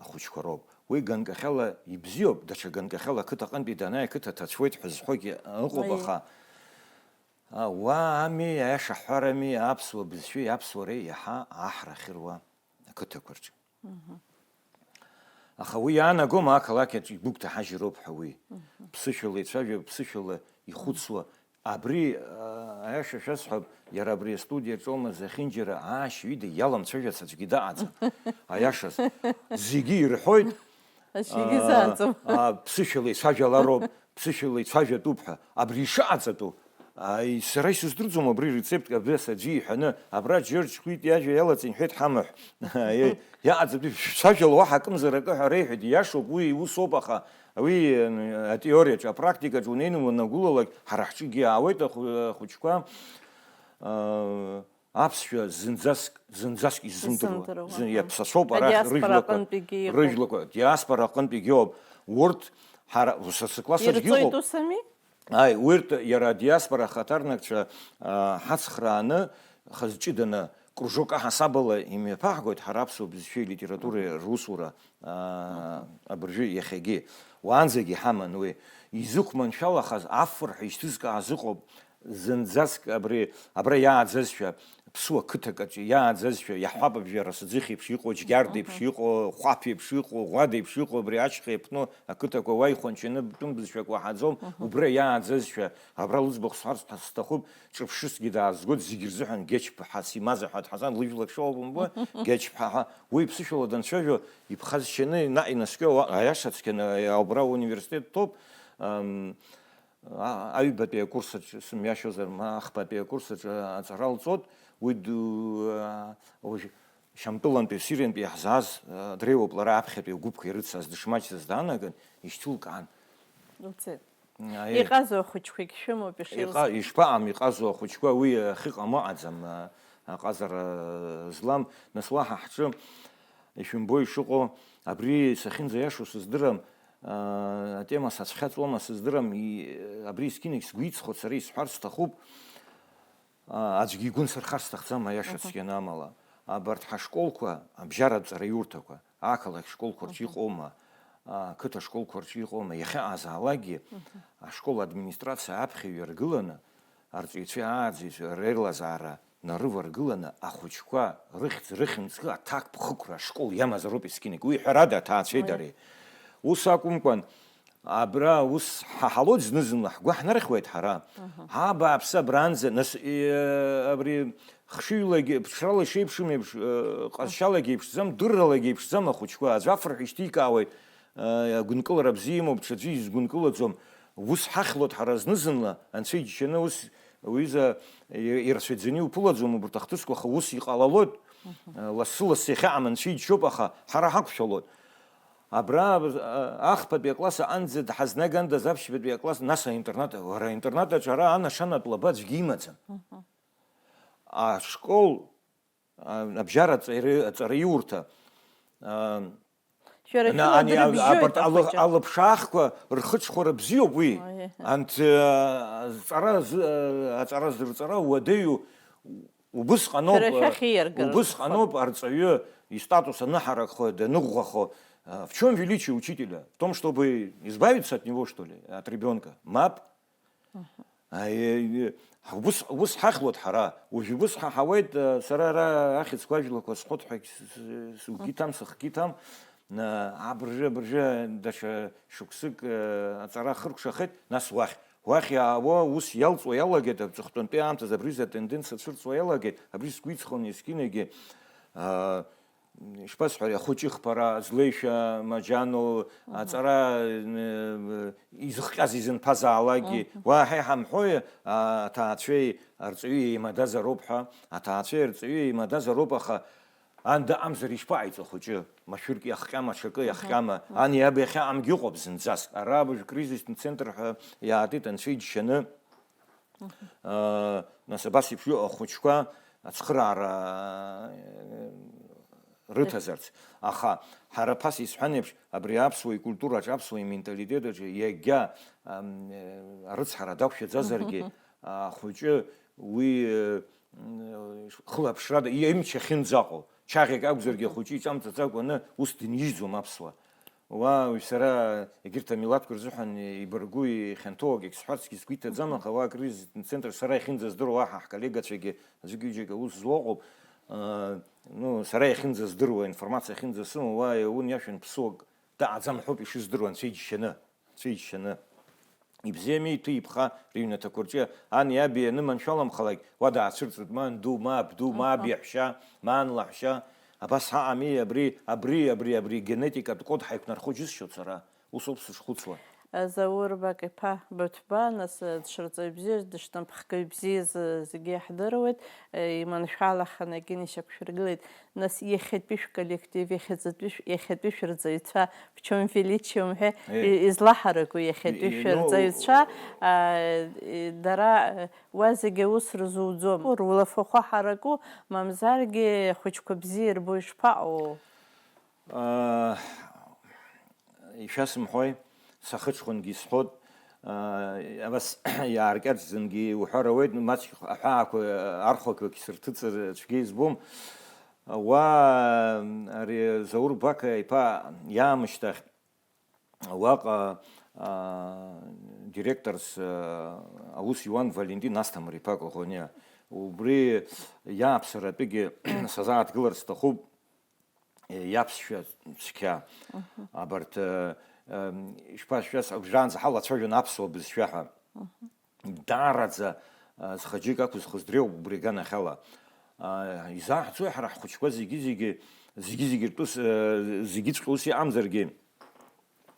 ахәыҷқәа роуп. Уи ганкахьала ибзиоуп, даҽа ганкахьала ақыҭа аҟынтәи данааи, ақыҭа ҭацәуеит ҳәа зҳәогьы ыҟоуп, Аиеи. Аха, а, уа ами, аиаша ҳҳәарами, аԥсуа бызшәеи аԥсуареи иаҳа аҳра ахьыруа ақыҭақәа рҿы. Аха уи иаанагома ақалақь аҿы игәыгәҭаҳажьроуп ҳәа уи. Ԥсышәала ицәажәо, ԥсышәала ихәыцуа, Абри, а, аиаша шәасҳәап, иара абри астудиаҿоума зехьынџьара аашьҩыда иаламцәажәац аӡәгьы дыҟаӡам. Аиашаз, зегьы ирҳәоит, Аӡәгьы а, изааӡом. А, ԥсышәала ицәажәалароуп, ԥсышәала ицәажәатәуп ҳәа. Абри ишыҟаҵатәу, а, и-, сара исыздырӡом абри рецептк, абас аӡәы иҳәаны, абра Џьорџь Хәит иажәа иалаҵин ҳәеит ҳамаҳә. Иа-, иаҟаҵатәи шәцәажәала уаҳа акымзар акы ҳәа реиҳәеит, ииашоуп, уи иусоуп, аха Уи, э, атеориаҿы, апрактикаҿы унеины уанагәылалак, ҳара ҳҿыгьы иаауеит ахә-, ахәыҷқәа, э, аԥсшәа зынӡаск, зынӡаск иззымдыруа. Иззымдыруа, Зын-, аха. Иаԥсацәоуп арахь Адиаспора рыжәлақәа, аҟынтәигьы иҟоуп. Рыжәлақәа, диаспора аҟынтәигьы ыҟоуп. Урҭ ҳара, са сыкласс аҿгьы Ирҵоит ыҟоуп. Ус ами? Ааи, урҭ иара адиаспора ахаҭарнакцәа, а, ҳацхрааны, хаз ҷыданы, кружок аҳасабала имҩаԥаҳгоит ҳара аԥсуа бызшәеи литературеи русура, аа, абыржәы иахьагьы. Уаанӡагьы иҳаман уи. Изықәманшәалахаз афырҳәа ишьҭызкааз ыҟоуп, зынӡаск абри, абра иааӡазшәа, ԥсуа қыҭак аҿы иааӡазшәа, иаҳҳәап, абжьара сыӡыхь еиԥш иҟоу, џьгьарда еиԥш иҟоу, хәаԥ еиԥш иҟоу, ӷәада еиԥш иҟоу, абри ашьха иаԥну ақыҭақәа уа ихәанчаны тәым бызшәак уаҳаӡом, убра иааӡазшәа, абра лыӡбахә сҳәарц сҭахуп, ҿырԥшысгьы даазгоит, зегь рзыҳәан Гечԥҳа Симаза ҳәа дҳазан, лыжәлак шоуп умбо, Гечԥҳа ҳәа. Уи ԥсышәала данцәажәо, иԥхазшьаны наҟ инаскьо, уа-, аиаша цқьаны, а, убра ауниверситет ҭоуп, ам, а-, аҩбатәи акурс аҿы, сымҩашьозар, ма ахԥатәи акурс аҿы аҵара лҵот, уи ду-, а, уажә Шьамтәылантәи, Сириантәи иаҳзааз, а, дреиуоуп, лара аԥхьатәи агәыԥқәа ирыцыз, дышмаҷӡаз даанаган, ишьҭылкаан. Лцеит. Аиеи. Иҟазоу ахәыҷқәагь шәымоуп ишилзу. Иҟа-, ишԥаҟам, иҟазоу ахәыҷқәа, уи ахьыҟам ыҟаӡам, а, аҟазара злам. Нас уаҳа ҳҿы, ишәымбо ишыҟоу, абри сахьынӡаиашоу сыздырам, а, атема сацәхьаҵуама сыздырам, и-, абри есқьынагь сгәы иҵхоит, сара исҳәар сҭахуп, а, аӡәгьы игәы нсырхар сҭахӡам, аиаша Мгм. цәгьаны амала. Абарҭ ҳашколқәа, абжьаратә ҵараиурҭақәа, ақалақь школқәа рҿы Мгм. иҟоума, ақыҭа школқәа рҿы иҟоума, иахьыҟазаалакгьы, Мгм. ашкол администрациа аԥхьаҩ иаргыланы, арҵаҩцәеи ааӡаҩцәеи реилазаара нарываргыланы, ахәыҷқәа рыхьӡ-рыхьымӡӷы аҭакԥхықәра ашкол иамазароуп есқьынагь. Уи ҳәарада, аҭаацәеи Уи. дареи. Ус акәымкәан, абра ус ҳаҳалоит зны-зынла, ҳгәы ҳнархьуеит ҳара. Мгм. Ҳа, абааԥсы, абранӡа, нас, э, абри хшыҩлагьы, ԥшрала ишеиԥшым еиԥш, э, ҟазшьалагьы еиԥшӡам, дырралагьы еиԥшӡам ахәыҷқәа, аӡә афырҳәа ишьҭикаауеит, э, гәынкылара бзиа имоуп, ҽаӡәы изгәынкылаӡом. Ус ҳахьлоит ҳара зны-зынла, анцәа иџьшьаны ус уҩыза и-, ирацәаӡаны иуԥылаӡом убарҭ ахҭысқәа, аха ус иҟалалоит. Мгм. Э, лассы-лассы иахьаҟам анцәа иџьшьоуп, аха ҳара ҳақәшәалоит. Абра, а, ахԥатәи акласс аҟынӡа дҳазнагандаз аԥшьбатәи акласс, нас аинтернат, уара аинтернат аҿы ара анашанатә лаба аӡәгьы имаӡам. Мгм. Ашкол, а, абжьара аҵари-, аҵараиурҭа, а, Шәара ана-, шәыла ани, а, дырыбжьоит абарҭ алы-, ахәыҷы. Алыԥшаахқәа рхыҽхәара бзиоуп уи. Ой. Анҭ, а, аҵара зы-, а, аҵара зырҵара уадаҩу Убысҟаноуп, Шәара шәахь ииаргара убысҟаноуп рҭаххоит. Арҵаҩы истатус аныҳаракхо, даныӷәӷәахо. А, в чём величие учителя? В том, чтобы избавиться от него, что ли, от ребёнка? Мап. Мгм. А, э, э, убыс, убыс ҳахьлоит ҳара. Уажә убыс ҳаҳауеит, а, сара ара ахьӡқәа ажәлақәа сҳәот ҳәа с-, с-, сыгәгьы ҭам, сыхгьы ҭам. На, абыржәы, абыржәы даҽа шықәсык, э, аҵара хыркәшахеит, нас уахь. Уахь иаауа ус иалҵуа иалагеит, аҵыхәтәантәи аамҭазы абри изы атенденциа цәырҵуа иалагеит, абри сгәы иҵхон есқьынагьы, аа, ишԥасҳәари, ахәыҷы ихԥара, злеишәа маџьану, Мгм. аҵара, э, изыхҟьаз изынԥазаалакгьы, Мгм. уаҳа иҳамҳәои, а, аҭаацәеи арҵаҩи еимадазароуп ҳәа, аҭаацәеи арҵаҩи еимадазароуп, аха Ан дыҟамзар ишԥаҟаиҵо ахәыҷы? Машәырк иахҟьама, аҽакы иахҟьама? Ани иаби ахьаҟамгьы ыҟоуп зынӡаск. Ара абыржә кризистә центр ҳәа иаатит анцәа иџьшьаны. Нас абас еиԥш иҟоу ахәыҷқәа ацхыраара рыҭазарц. Аха ҳара ԥаса исҳәан еиԥш, абри аԥсуа икультураҿы, аԥсуа именталитет аҿы иагьа, ам, э, арыцҳара дақәшәаӡазаргьы, ахәыҷы уи, э, м, хылаԥшрада имч ахьынӡаҟоу, чаӷьак акәзаргьы ахәыҷы иҿамҵаӡакәаны ус дынижьӡом аԥсуа. Уа, уажә сара егьырҭ амилаҭқәа рзыҳәан ибаргәу, ихьанҭоу акгьы сҳәарцгьы сгәы иҭаӡам, аха уа акризистә центр сара иахьынӡаздыруа, уаҳа ҳколлегацәагьы аӡәык-ҩыџьак аус злоу ыҟоуп. Э, ну, сара иахьынӡаздыруа, информациа ахьынӡасымоу, уа иаун иашәан ԥсуак дыҟаӡам ҳәоуп ишыздыруа, анцәа иџьшьаны, анцәа иџьшьаны. Ибзиами, иҭәы-иԥха рыҩнаҭақәа рҿы ани аби ианыманшәаламхалак, уа даацәырҵуеит, ма анду, ма абду, ма аби аҳәшьа, ма ан лаҳәшьа. Абас ҳаҟами, абри, абри, абри, абри генетикатә код ҳаиқәнархо џьысшьоит сара. Усоуп сышхәыцуа. Заур Бак-иԥа Баҭәба, нас, дшырҵаҩ бзиаз, дышҭамԥхгаҩ бзиаз зегьы иаҳдыруеит, иманшәалаханы акгьы ишьақәшәыргылеит. Нас иахьатәи шәколлектив, иахьаҵатәи шә-, иахьатәи шәырҵаҩцәа, в чём величием ҳәа Э. и-, излаҳараку иахьатәи И-, и-, ну, шәырҵаҩцәа, а, и-, дара, э, уа зегьы аус рзуӡом. Рулафахәы ҳараку, мамзаргьы ахәыҷқәа бзиа ирбо ишԥаҟоу? Аа, ишәасымҳәои, сахыҽхәынгьы исҳәот, аа, абас иааркьаҿӡангьы уҳәар ауеит, маҷк аҳәаақәа архәақәак сырҭыҵыр цәгьа избом. Уа, ари Заур Бака иԥа иаамышьҭахь, уаҟа, аа, директорс, аа, аус иуан Валентин Асҭамыр-иԥа Коӷониа. Убри иааԥсаратәыгьы сазааҭгылар сҭахуп. Иаԥсшәа цқьа. Мгм. Абарҭ, э, эм, ишԥасҳәаз, уажәраанӡа ҳалацәажәон аԥсуа бызшәа ҳәа. Мгм. Даараӡа, э, зхаџьык ақәызхыз дреиуоуп убри аганахьала. Э, изааҳҵои ҳара ҳхәыҷқәа зегьы-зегьы, зегьы-зегьы ртәы с-, э, зегьыҵәҟьа ус иҟамзаргьы,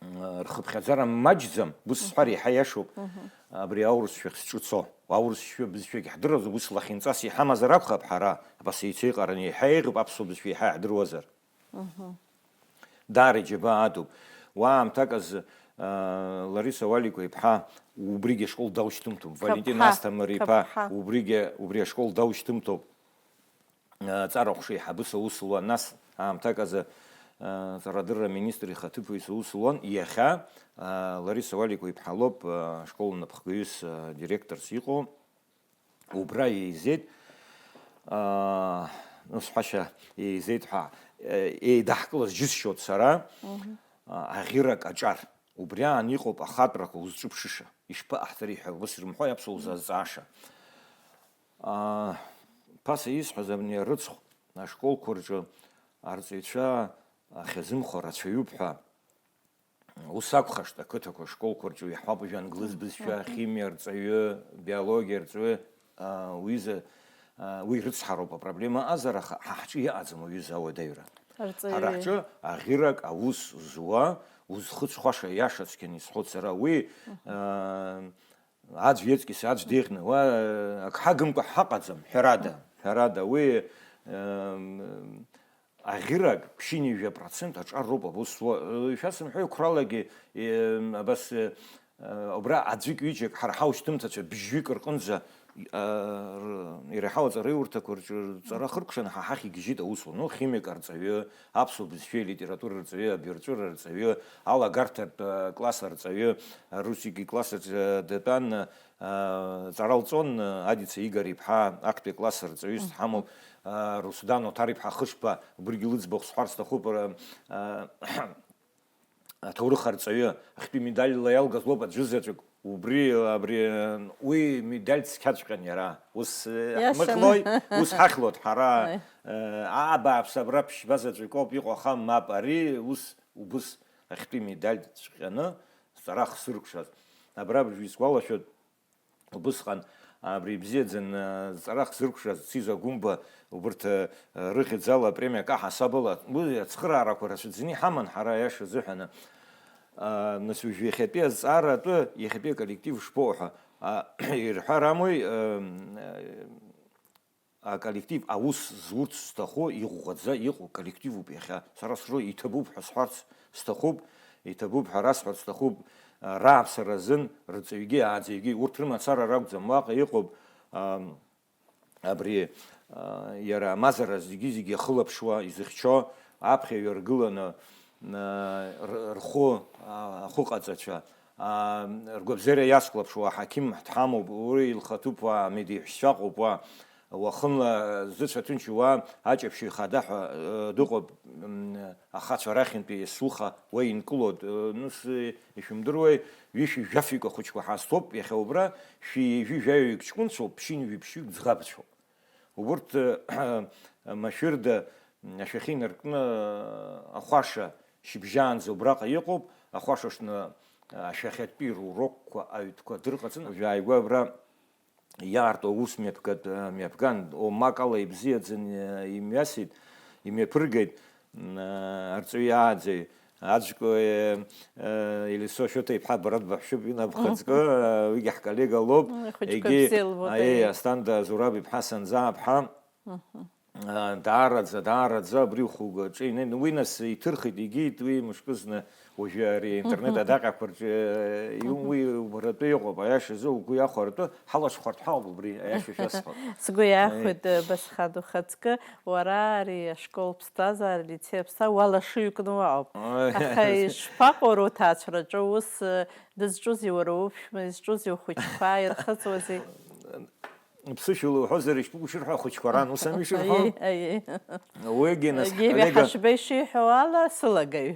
м, рхыԥхьаӡара маҷӡам, ус сҳәар Мгм. еиҳа иашоуп. Мгм. Абри аурысшәахь зҿы цо. Аурысшәа бызшәагь ҳдыруазар, ус лахьынҵас иҳамазар акәхап ҳара, абас еицеиҟараны еиҳа еиӷьуп аԥсуа бызшәа еиҳа иаҳдыруазар. Мгм. Даара иџьабаа адуп. Уа аамҭак азы, аа, Лариса Уаликәа-иԥҳа убригьы ашкол даушьҭымҭоуп. Валентин Каԥҳа, Асҭамыр-иԥа Каԥҳа. Убригьы, убри ашкол даушьҭымҭоуп. Аҵара ҟәша еиҳабыс аус луан. Нас аамҭак азы, аа, ҵарадырра аминистр ихаҭыԥуаҩыс аус луан. Иахьа, аа, Лариса Уаликәа-иԥҳа лоуп, аа, ашкол анапхгаҩыс, аа, директорс иҟоу. Убра еизеит, аа, ну, сҳәашьа еизеит ҳәа, э, еидаҳкылаз џьысшьоит сара, Мгм. а, аӷьырак аҿар. Убри аан иҟоуп ахатәрақәа узҿыԥшыша. Ишԥаҟаҳҵари ҳәа ус ирымҳәои аԥсуа узазҵааша? Аа, ԥаса исҳәаз абни арыцхә ашколқәа рҿы арҵаҩцәа ахьазымхо рацәаҩуп ҳәа. Ус акәхашт, ақыҭақәа, ашколқәа рҿы иаҳауп уажәы англыз бызшәа, Мгм. химиа рҵаҩы, биологиа рҵаҩы, аа, уҩыза, аа, уи рыцҳароуп апроблема ыҟазар, аха ҳа ҳҿы иҟаӡам уаҩыза ауадаҩра. Арҵаҩы. Ҳара ҳҿы аӷьырак аус зуа, узхыҵхәаша, иаша цқьаны исҳәоит сара, уи, Мгм. аа, аӡә иаҵкьыс аӡә деиӷьны, уа, ак ҳагымкәа ҳаҟаӡам, ҳәарада, ҳәарада, уи, аа, Аӷьырак ԥшьынҩажәа процент аҿар роуп абус зуа. Шәасымҳәои, қәралагьы, е, абас, е, убра аӡәык-ҩыџьак ҳара ҳаушьҭымҭацәа бжьҩык рҟынӡа, а, р-, иара иҳауа аҵараиурҭақәа рҿы рҵара хыркәшаны ҳа ҳахь игьежьит аусура. Ну, химик арҵаҩы, аԥсуа бызшәеи литература рҵаҩы, абаҩрҵәыра рҵаҩы, алагарҭатә, а, класс арҵаҩы, арусики класс аҿы дтәан, аа, ҵара лҵон, Адица Игор-иԥҳа, актәи акласс арҵаҩыс Мгм. дҳамоуп, аа, Русудан Оҭар-иԥҳа Хышба, убригьы лыӡбахә сҳәар сҭахуп, ара, аа, аҭоурых арҵаҩы, ахьтәи медальла иалгаз лоуп аӡәы заҵәык, убри, абри, уи медаль цқьаҵәҟьан иара. Ус, э, Иашаны. ҳмыхьлои, ус ҳахьлоит ҳара, Аи. э, аа, бааԥс, абра ԥшьба заҵәык ауп иҟоу, аха мап, ари ус убыс ахьтәи медаль цәҟьаны сҵара ахсыркәшаз. Абра бжәы исгәалашәоит, Убысҟан абри ибзиаӡаны, э, зҵара хзыркәшаз Циза Гәымба, убырҭ, э, рыхьӡала апремиа каҳасабала, уи ацхыраарақәа рацәаӡаны иҳаман ҳара, аиаша азыҳәан. А, нас уажә иахьатәи азҵаара атәы, иахьатәи аколлектив шԥоу ҳәа, а, ирҳәар амуи, э, э, аколлектив аус зурц зҭаху, иӷәӷәаӡа иҟоу коллективуп иахьа. Сара сры иҭабуп ҳәа сҳәарц сҭахуп, иҭабуп ҳәа расҳәарц сҭахуп, а, рааԥсара азын, рҵаҩгьы ааӡаҩгьы, урҭ рымацара ракәӡам, уаҟа иҟоуп, ам, абри, а, иара амазара зегьы-зегьы иахылаԥшуа, изыхьчо, аԥхьаҩ аргыланы, а, р-, рхәы, а, ахәыҟаҵацәа, а, ргәабзиара иацклаԥшуа аҳақьым дҳамоуп, уи илхаҭыԥуа, амедеиҳәшьцәа ыҟоуп уа. Уахынла зыцәа ҭынчу уа аҷаԥшьаҩ хада ҳәа, э, дыҟоуп, м, ахацәа рахьынтәи есуха уа инкылоит, э, ну, с-, ишәымдыруеи, ҩышәи жәафҩык ахәыҷқәа ҳазҭоуп, иахьа убра шәи ҩажәи жәаҩаҩык ҷкәынцәоуп, ԥшьынҩажәи ԥшьҩык ӡӷабцәоуп. Убурҭ, э, машәырда, м, ашәахьы инаркны, э, ахәаша шьыбжьаанӡа убраҟа иҟоуп, ахәашаҿны, э, ашәахьатәи рурокқәа аҩтәқәа дырҟаҵаны, жәааигәа абра иаарту аус мҩаԥгатә, мҩаԥган, омак ала ибзиаӡаны имҩасит, имҩаԥыргеит, м, арҵаҩы ааӡаҩ. Аӡәк, э, э, Елисо Шоҭа-иԥҳа бара дбаҳәшьоуп, инабхаҵкы, э, уигьы ҳколлега лоуп. М, ихәыҷқәа егьи, бзиа лбоит, аиеи, аиеи. Асҭанда Зураб-иԥҳа Санӡаа-ԥҳа. Мгм. А, даараӡа, даараӡа абри ухәылгаҿы инеин, уи нас иҭырхит, игеит, уи мышкызны уажәы ари аинтернет Мгм. адаҟьақәа рҿы, э, иу-, Мгм. уи убаратәы иҟоуп, аиашазы угәы иахәартәы, ҳалашхәарҭ ҳауп убри, аиаша шәасҳәап. Сгәы иахәеит, Аи. э, Басхан, ухаҵкы, уара ари ашкол ԥсҭазаара, алицеи аԥсҭа уалашыҩкны уаауп. Аи. Аха ишԥаҟоу уара уҭаацәараҿы ус, э, дызҿузи уара уԥшәма, изҿузи ухәыҷқәа, ирхыҵуази? Ԥсышәала уҳәозар, ишԥыкәшар ҳәа ахәыҷқәа ран, ус ами ишырҳәо? Аиеи, аиеи. Уигьы нас Егьи ҳколлега ҳашбеи шиҳәо ала, сылагаҩ.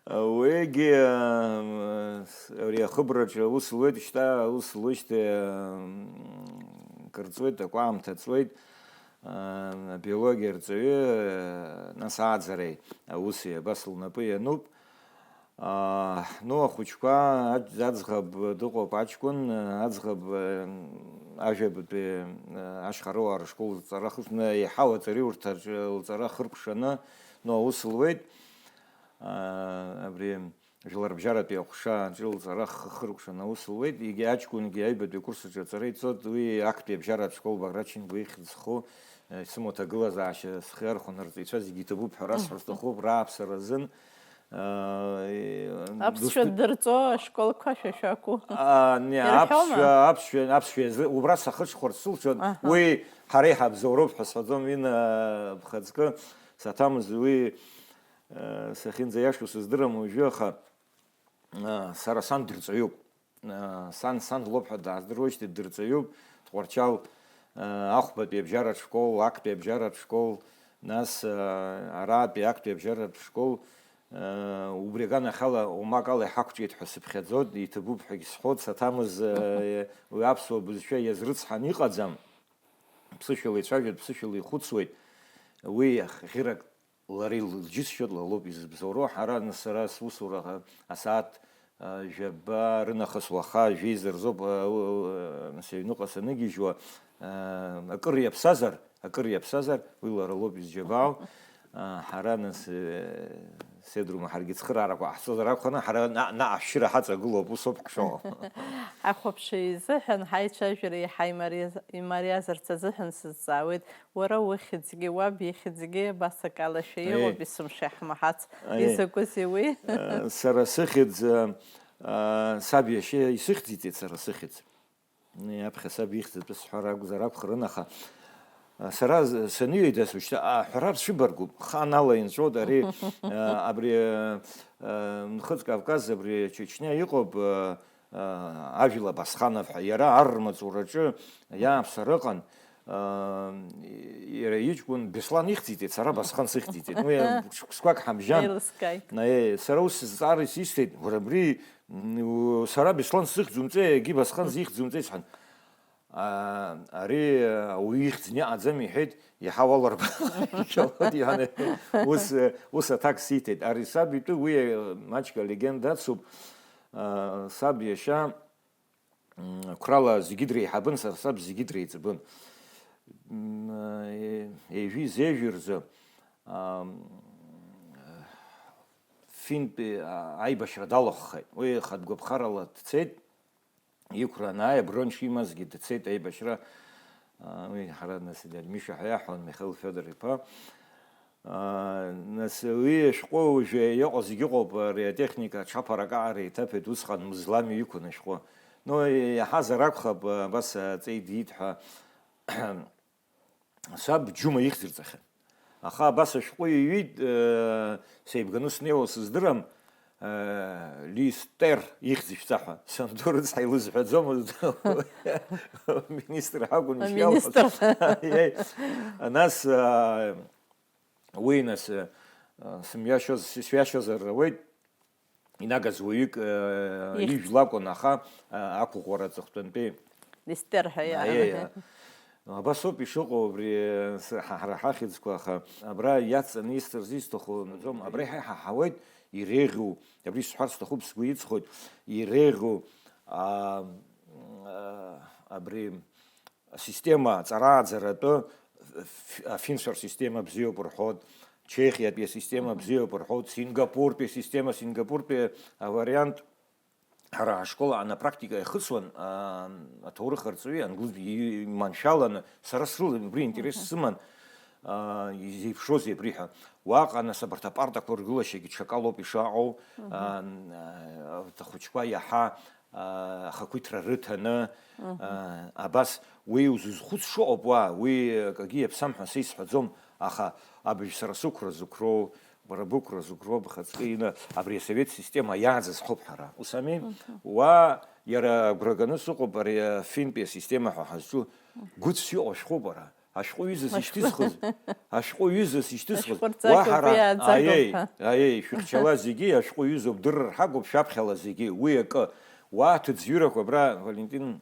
Уигьы, м, ари ахыбраҿы аус луеит, шьҭа аус луеижьҭеи, м, кыр ҵуеит, акәаамҭа ҵуеит, м, абиологиа рҵаҩы, нас ааӡареи ауси абас лнапы иануп. Аа, ну, ахәыҷқәа, аӡ-, аӡӷаб дыҟоуп аҷкәын, аӡӷаб, э, ажәабатәи, э, ашьхарыуаа рышкол лҵара хыхны, еиҳау аҵареи урҭ аҿы лҵара хыркәшаны, ну, аус луеит. Аа, абри жәларбжьаратәи аҟәша аҿы лҵара х-, хыркәшаны аус луеит. Егьи аҷкәынгьы аҩбатәи акурс аҿы аҵара иҵоит, уи актәи абжьаратә школ Баграт Шьынқәба ихьӡ зху, э, исымоу аҭагылазаашьа схы иархәаны арҵаҩцәа зегьы иҭабуп ҳәа расҳәар сҭахуп, рааԥсара азын. Аԥсшәа ддырҵо ашколқәа шәа шәакәу? Ирҳәома? Аԥсшәа, аԥсшәа, аԥсшәа иазы, убра сахыҽхәарц сылшон, уи ҳара иҳабзоуроуп ҳәа сҳәаӡом, Инна, бхаҵкы саҭамыз уи, э, сахьынӡаиашоу сыздырам уажәы, аха, э, сара сан дырҵаҩуп. Э, сан, сан лоуп ҳәа дааздыруеижьҭеи дырҵаҩуп, Тҟәарчал, э, ахәбатәи абжьаратә школ, актәи абжьаратә школ, нас, э, аратәи актәи абжьаратә школ, э, убри аганахьала омак ала иҳақәҿиеит ҳәа сыԥхьаӡоит, иҭабуп ҳәагьы сҳәоит, саҭамыз, э, уи аԥсуа бызшәа иазрыцҳан иҟаӡам, ԥсышәала ицәажәоит, ԥсышәала ихәыцуеит, уи ӷьырак лара илџьысшьоит, лара лоуп изыбзоуроу. Ҳара, нас, сара сусура асааҭ, а, жәаба рынахыс уаха жәеиза рзоуп, а, у-, у-, нас аҩныҟа саныгьежьуа, а, акыр иаԥсазар, акыр иаԥсазар, уи лара лоуп изџьабаау. А, ҳара, нас, э, седрума ҳаргьы цхыраарақәа ҟаҳҵозар акәханы, ҳара на-, наҟ ашәшьыра ҳаҵагылоуп, усоуп ҳшыҟоу. Ҳахәаԥшыҩ изыҳәан, ҳаицәажәара иаҳа имариаз-, имариазарц азыҳәан сызҵаауеит. Уара ухьӡгьы, уаб ихьӡгьы абас акалашәа Аиеи. Иҟоуп, есымша иаҳмаҳац. Аиеи. Изакәызеи уи? Э, сара сыхьӡ, э, э, саб иашьа исыхьӡиҵеит сара сыхьӡ. Уи аԥхьа саб ихьӡ атәы сҳәар акәзар акәхарын, аха, э, сара з-, саныҩеидас, уажәшьҭа аҳәара рцәыбаргәуп, хаанала инҵәоит ари, э, абри, э, э, Нхыҵ Кавказ, абри Чечниа иҟоуп, э, э, Ажәла Басханов ҳәа, иара ар рмаҵураҿы иааԥсар ыҟан, э, иара иҷкәын Беслан ихьӡиҵеит, сара Басхан сыхьӡиҵеит. Уи шықәсқәак ҳабжьан. Еилыскааит. Наи, сара ус зҵаара исисҭеит, уара абри, м, у-, сара Беслан сзыхьӡумҵеи, егьи Басхан зихьӡумҵеи сҳәан. А, ари, э, ауаҩы ихьӡны иҟаӡам, иҳәеит, иаҳа уаларба. Ус, э, ус аҭак сиҭеит. Ари саб итәы, уи, э, маҷк алегенда ацуп. А, саб иашьа, м, қәрала зегьы дреиҳабын, сара саб зегьы дреиҵбын. М, э, ежәи зежәи рзы, а, финтәи, а, аибашьра далахәхеит. Уи хатә гәаԥхарала дцеит. Иқәра анааи, абронь шимазгьы дцеит аибашьра. Уи ҳара, нас, Миша ҳәа иаҳҳәон, Михаил Федор-иԥа. Нас уи ашәҟәы уажәы иҟоу зегьы ыҟоуп, ари атехника аҽаԥаракаара еиҭаԥеит, усҟан мызламҩа иқәын ашәҟәы. Ну, иаҳазар акәхап, абас аҵеи диит ҳәа. Саб Џьума ихьӡырҵахьан. Аха абас ашәҟәы иҩит, сеибганы снеиуа сыздырам, Листер ихьӡ ишәҵа ҳәа. Санду рыцҳа илызҳәаӡомызт. Министр ҳакәын ишиалҳәоз. Нас, уи, нас, сымҩашьоз, сҩашьозар ауеит, инагаз уаҩык, ижәла акәын, аха ақәыӷәӷәара аҵыхәтәантәи Листер ҳәа иаҳәа. Абас ауп ишыҟоу абри, ҳара ҳахьӡқәа, аха абра иацҵаны исҭарц исҭаху наӡом, абра иҳаиҳауеит иреиӷьу, абри сҳәарц сҭахуп, сгәы иҵхоит, иреиӷьу абри асистема аҵарааӡаратәы, афинцәа рсистема бзиоуп рҳәоит, Чехиатәи асистема бзиоуп рҳәоит, Сингапуртәи асистема, Сингапуртәи авариант ҳара ҳашкол аан апрактика иахысуан, аҭоурых арҵаҩы, англи-, иманшәаланы, сара срыла убри интерес сыман, изеиԥшроузеи абри ҳәа. Уаҟа, нас, абарҭ апартақәа ргылашьагьы ҽакалоуп ишаҟоу, арҭ ахәыҷқәа иаҳа ахақәиҭра рыҭаны, абас уи узызхәыцшо ыҟоуп уа, уи акгьы иаԥсам ҳәа са исҳәаӡом, аха абыржә сара сықәра зықәроу, бара бықәра зықәроу, бхаҵкы ины, абри асовет система иааӡаз ҳауп ҳара. Ус ами? Уа иара агәра ганы сыҟоуп, ари афинтәи асистема ҳәа ҳазҿу гәыцс иҟоу ашәҟәы бара. Ашәҟәы ҩызас ишьҭысхыз, ашәҟәы ҩызас ишьҭысхыз, уаҳа ара, аиеи, аиеи, шәыхьчала зегьы, ашәҟәы ҩызоуп, дырыр ҳагуп шәаԥхьала зегьы, уи акы, уа аҭыӡҩырақәа, абра Валентин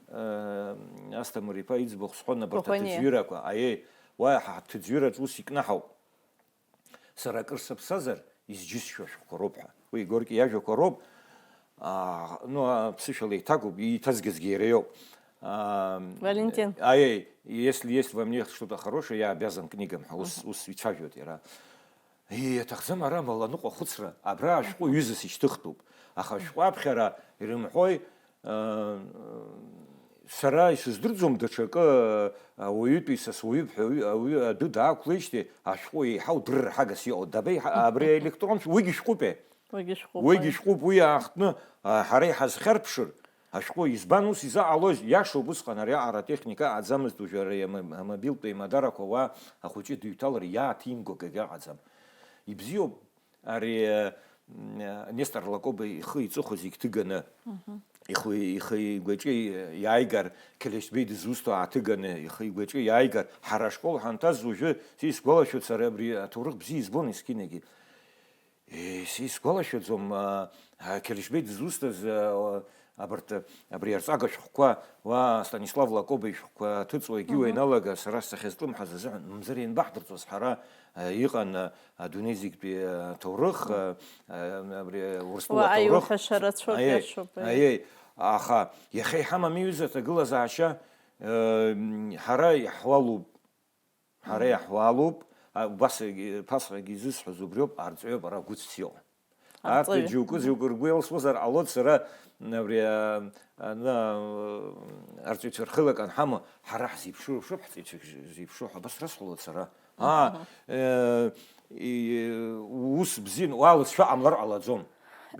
Асҭамыр-иԥа иӡбахә сҳәон, абарҭ аҭыӡҩырақәа, аиеи, уа ҳаҭыӡҩыраҿ ус икнаҳауп. Сара акыр сыԥсазар, изџьысшьо ашәҟәқәа роуп ҳәа. Уи Горки иажәақәа роуп. Ну, аԥсышәала еиҭагоуп, иҭазгазгьы иара иоуп. Валентин. Аиеи, если есть во мне что-то хорошее, я обязан книгам ҳәа, ус, ус ицәажәоит иара. Иаҭахӡам ара амаланыҟәа ахәыцра, абра ашәҟәы ҩызас ишьҭыхтәуп. Аха ашәҟәы аԥхьара ирымҳәои, Сара исыздырӡом даҽакы, ауаҩытәыҩса суаҩуп ҳәа ауаҩы адәы даақәлеижьҭеи ашәҟәы еиҳау дырраҳагас иҟоу. Дабеиҳа-, абри аелектрон шә-, уигьы шәҟәыпе? Уигьы шәҟәыпе. Уигьы шәҟәуп, уи аахтны, а, ҳара иҳазхьарԥшыр, ашәҟәы, избан ус изаҟалоз? Иашоуп, усҟан ари аҟара атехника аҟаӡамызт, уажәы ари ама-, амобилтә еимадарақәа уа ахәыҷы дыҩҭалар иааҭимго акгьы аҟаӡам. Ибзиоуп, Ари, э, Нестор Лакоба ихы иҵыхәа зегь ҭыганы, ихы, ихы игәаҿы иааигар, Қьелешьбеи дызусҭоу ааҭыганы, ихы игәаҿы иааигар, ҳара ашкол ҳанҭаз уажәы, са исгәалашәоит, сара абри аҭоурых бзиа избон есқьынагьы. Э, са исгәалашәаӡом, а, а, Қьелешьбеи дызусҭаз, а, абарҭ, абри арҵага шәҟәқәа, уа Станислав Лакоба ишәҟәқәа ҭыҵуа егьиуа ианалага, сара сахьазҿлымҳаз азыҳәан, мамзар ианбаҳдырҵоз ҳара, а, иҟан, а, адунеи зегьтәи, а, ҭоурых, а, а, абри Урыстәыла Уа ҭоурых. Аиуҳәаша рацәоуп, Аиеи, иашоуп, аиеи. Аиеи, аха иахьа иҳамам иҩыза аҭагылазаашьа, э, м, ҳара иаҳуалуп. Ҳара иаҳуалуп, а, убас егьи-, ԥасҟагьы изысҳәаз убриоуп, арҵаҩоуп ара гәыцс иҟоу. Арҵаҩы. Арҭ џьоукы, џьоукы ргәы иалсуазар ҟалоит, сара абри, а, ана, а, арҵаҩцәа рхеилак анҳамоу, ҳара ҳзеиԥшроу шәоуп, ҳҵаҩцәа зеиԥшроу ҳәа, абас расҳәалоит сара. Аа, э, и-, ус бзиан, уа лыҵшәа ҟамлар ҟалаӡом.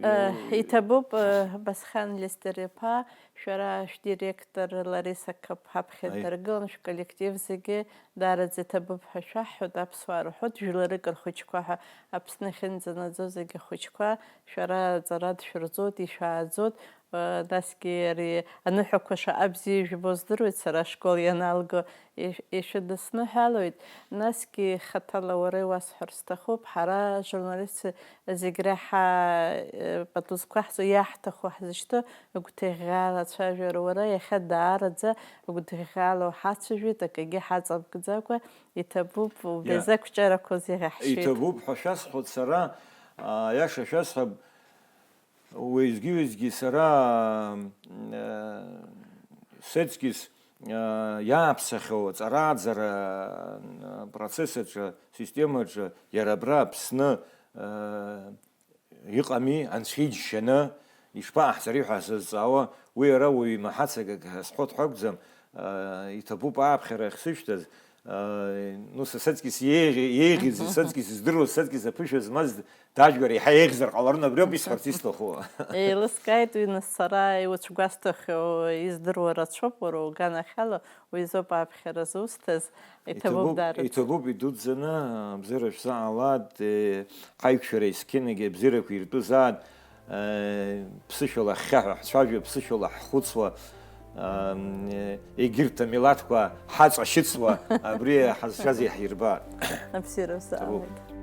Э, иҭабуп, э, Басхан Лестер-иԥа, шәара шәдиректор Лариса Қыԥ ҳаԥхьа Аи. Даргылан, шәколлектив зегьы даараӡа иҭабуп ҳәа шәаҳҳәоит, аԥсуаа рҳәоит, жәларык рхәыҷқәа ҳәа Аԥсны ахьынӡанаӡо зегьы ахәыҷқәа, шәара аҵара дшәырҵоит, ишәааӡоит, э, насгьы ари аныҳәақәа шаҟа бзиа ижәбо здыруеит, сара ашкол ианалго ишә-, ишәыдысныҳәалоит, насгьы хаҭала уара иуасҳәар сҭахуп, ҳара, ажурналистцәа, зегь реиҳа, э, пату зқәаҳҵо, иаҳҭаху ҳзышьҭоу, гәҭыӷьӷьала ацәажәара уара иахьа даараӡа гәҭыӷьӷьала уҳацәажәеит, акгьы ҳаҵабгӡакәа, иҭабуп, убри Иа. Азы ақәҿиарақәа узеиӷьаҳшьеит. Иҭабуп ҳәа шәасҳәоит сара, а, аиаша шәасҳәап, Уеизгьы-уеизгьы сара, э, сеиҵкьыс, э, иааԥсахьоу аҵарааӡара, э, процесс аҿы, система аҿы, иара абра Аԥсны, э, иҟами, анцәа иџьшьаны, ишԥаҟаҳҵари ҳәа сазҵаауа, уи ара уаҩ имаҳац акгьы ҳазҳәо дҳәа акәӡам, Иҭабуп ааԥхьара ахьсышьҭаз, ну, са саҵкьыс еиӷьи-, еиӷьыз, саҵкьыс издыруаз, саҵкьыс аԥышәа змаз дажәгар еиҳа еиӷьзар ҟаларын, абриоуп исҳәарц исҭаху. Еилыскааит уи, нас, сара иуцәгәасҭахьоу издыруа рацәоуп, уара уганахьала уи азоуп ааԥхьара зусҭаз, иҭабуп даараӡа. Иҭабуп идуӡӡаны, абзиара шәзаалааит, ҳаиқәшәара есқьынагьы абзиарақәа иртәызааит, ԥсышәала ҳхьаҳәа ҳцәажәо, ԥсышәала ҳхәыцуа, егьырҭ амилаҭқәа ҳаҵашьыцуа, абри ҳазшаз иаҳирбааит. Абзиара шәзаалааит.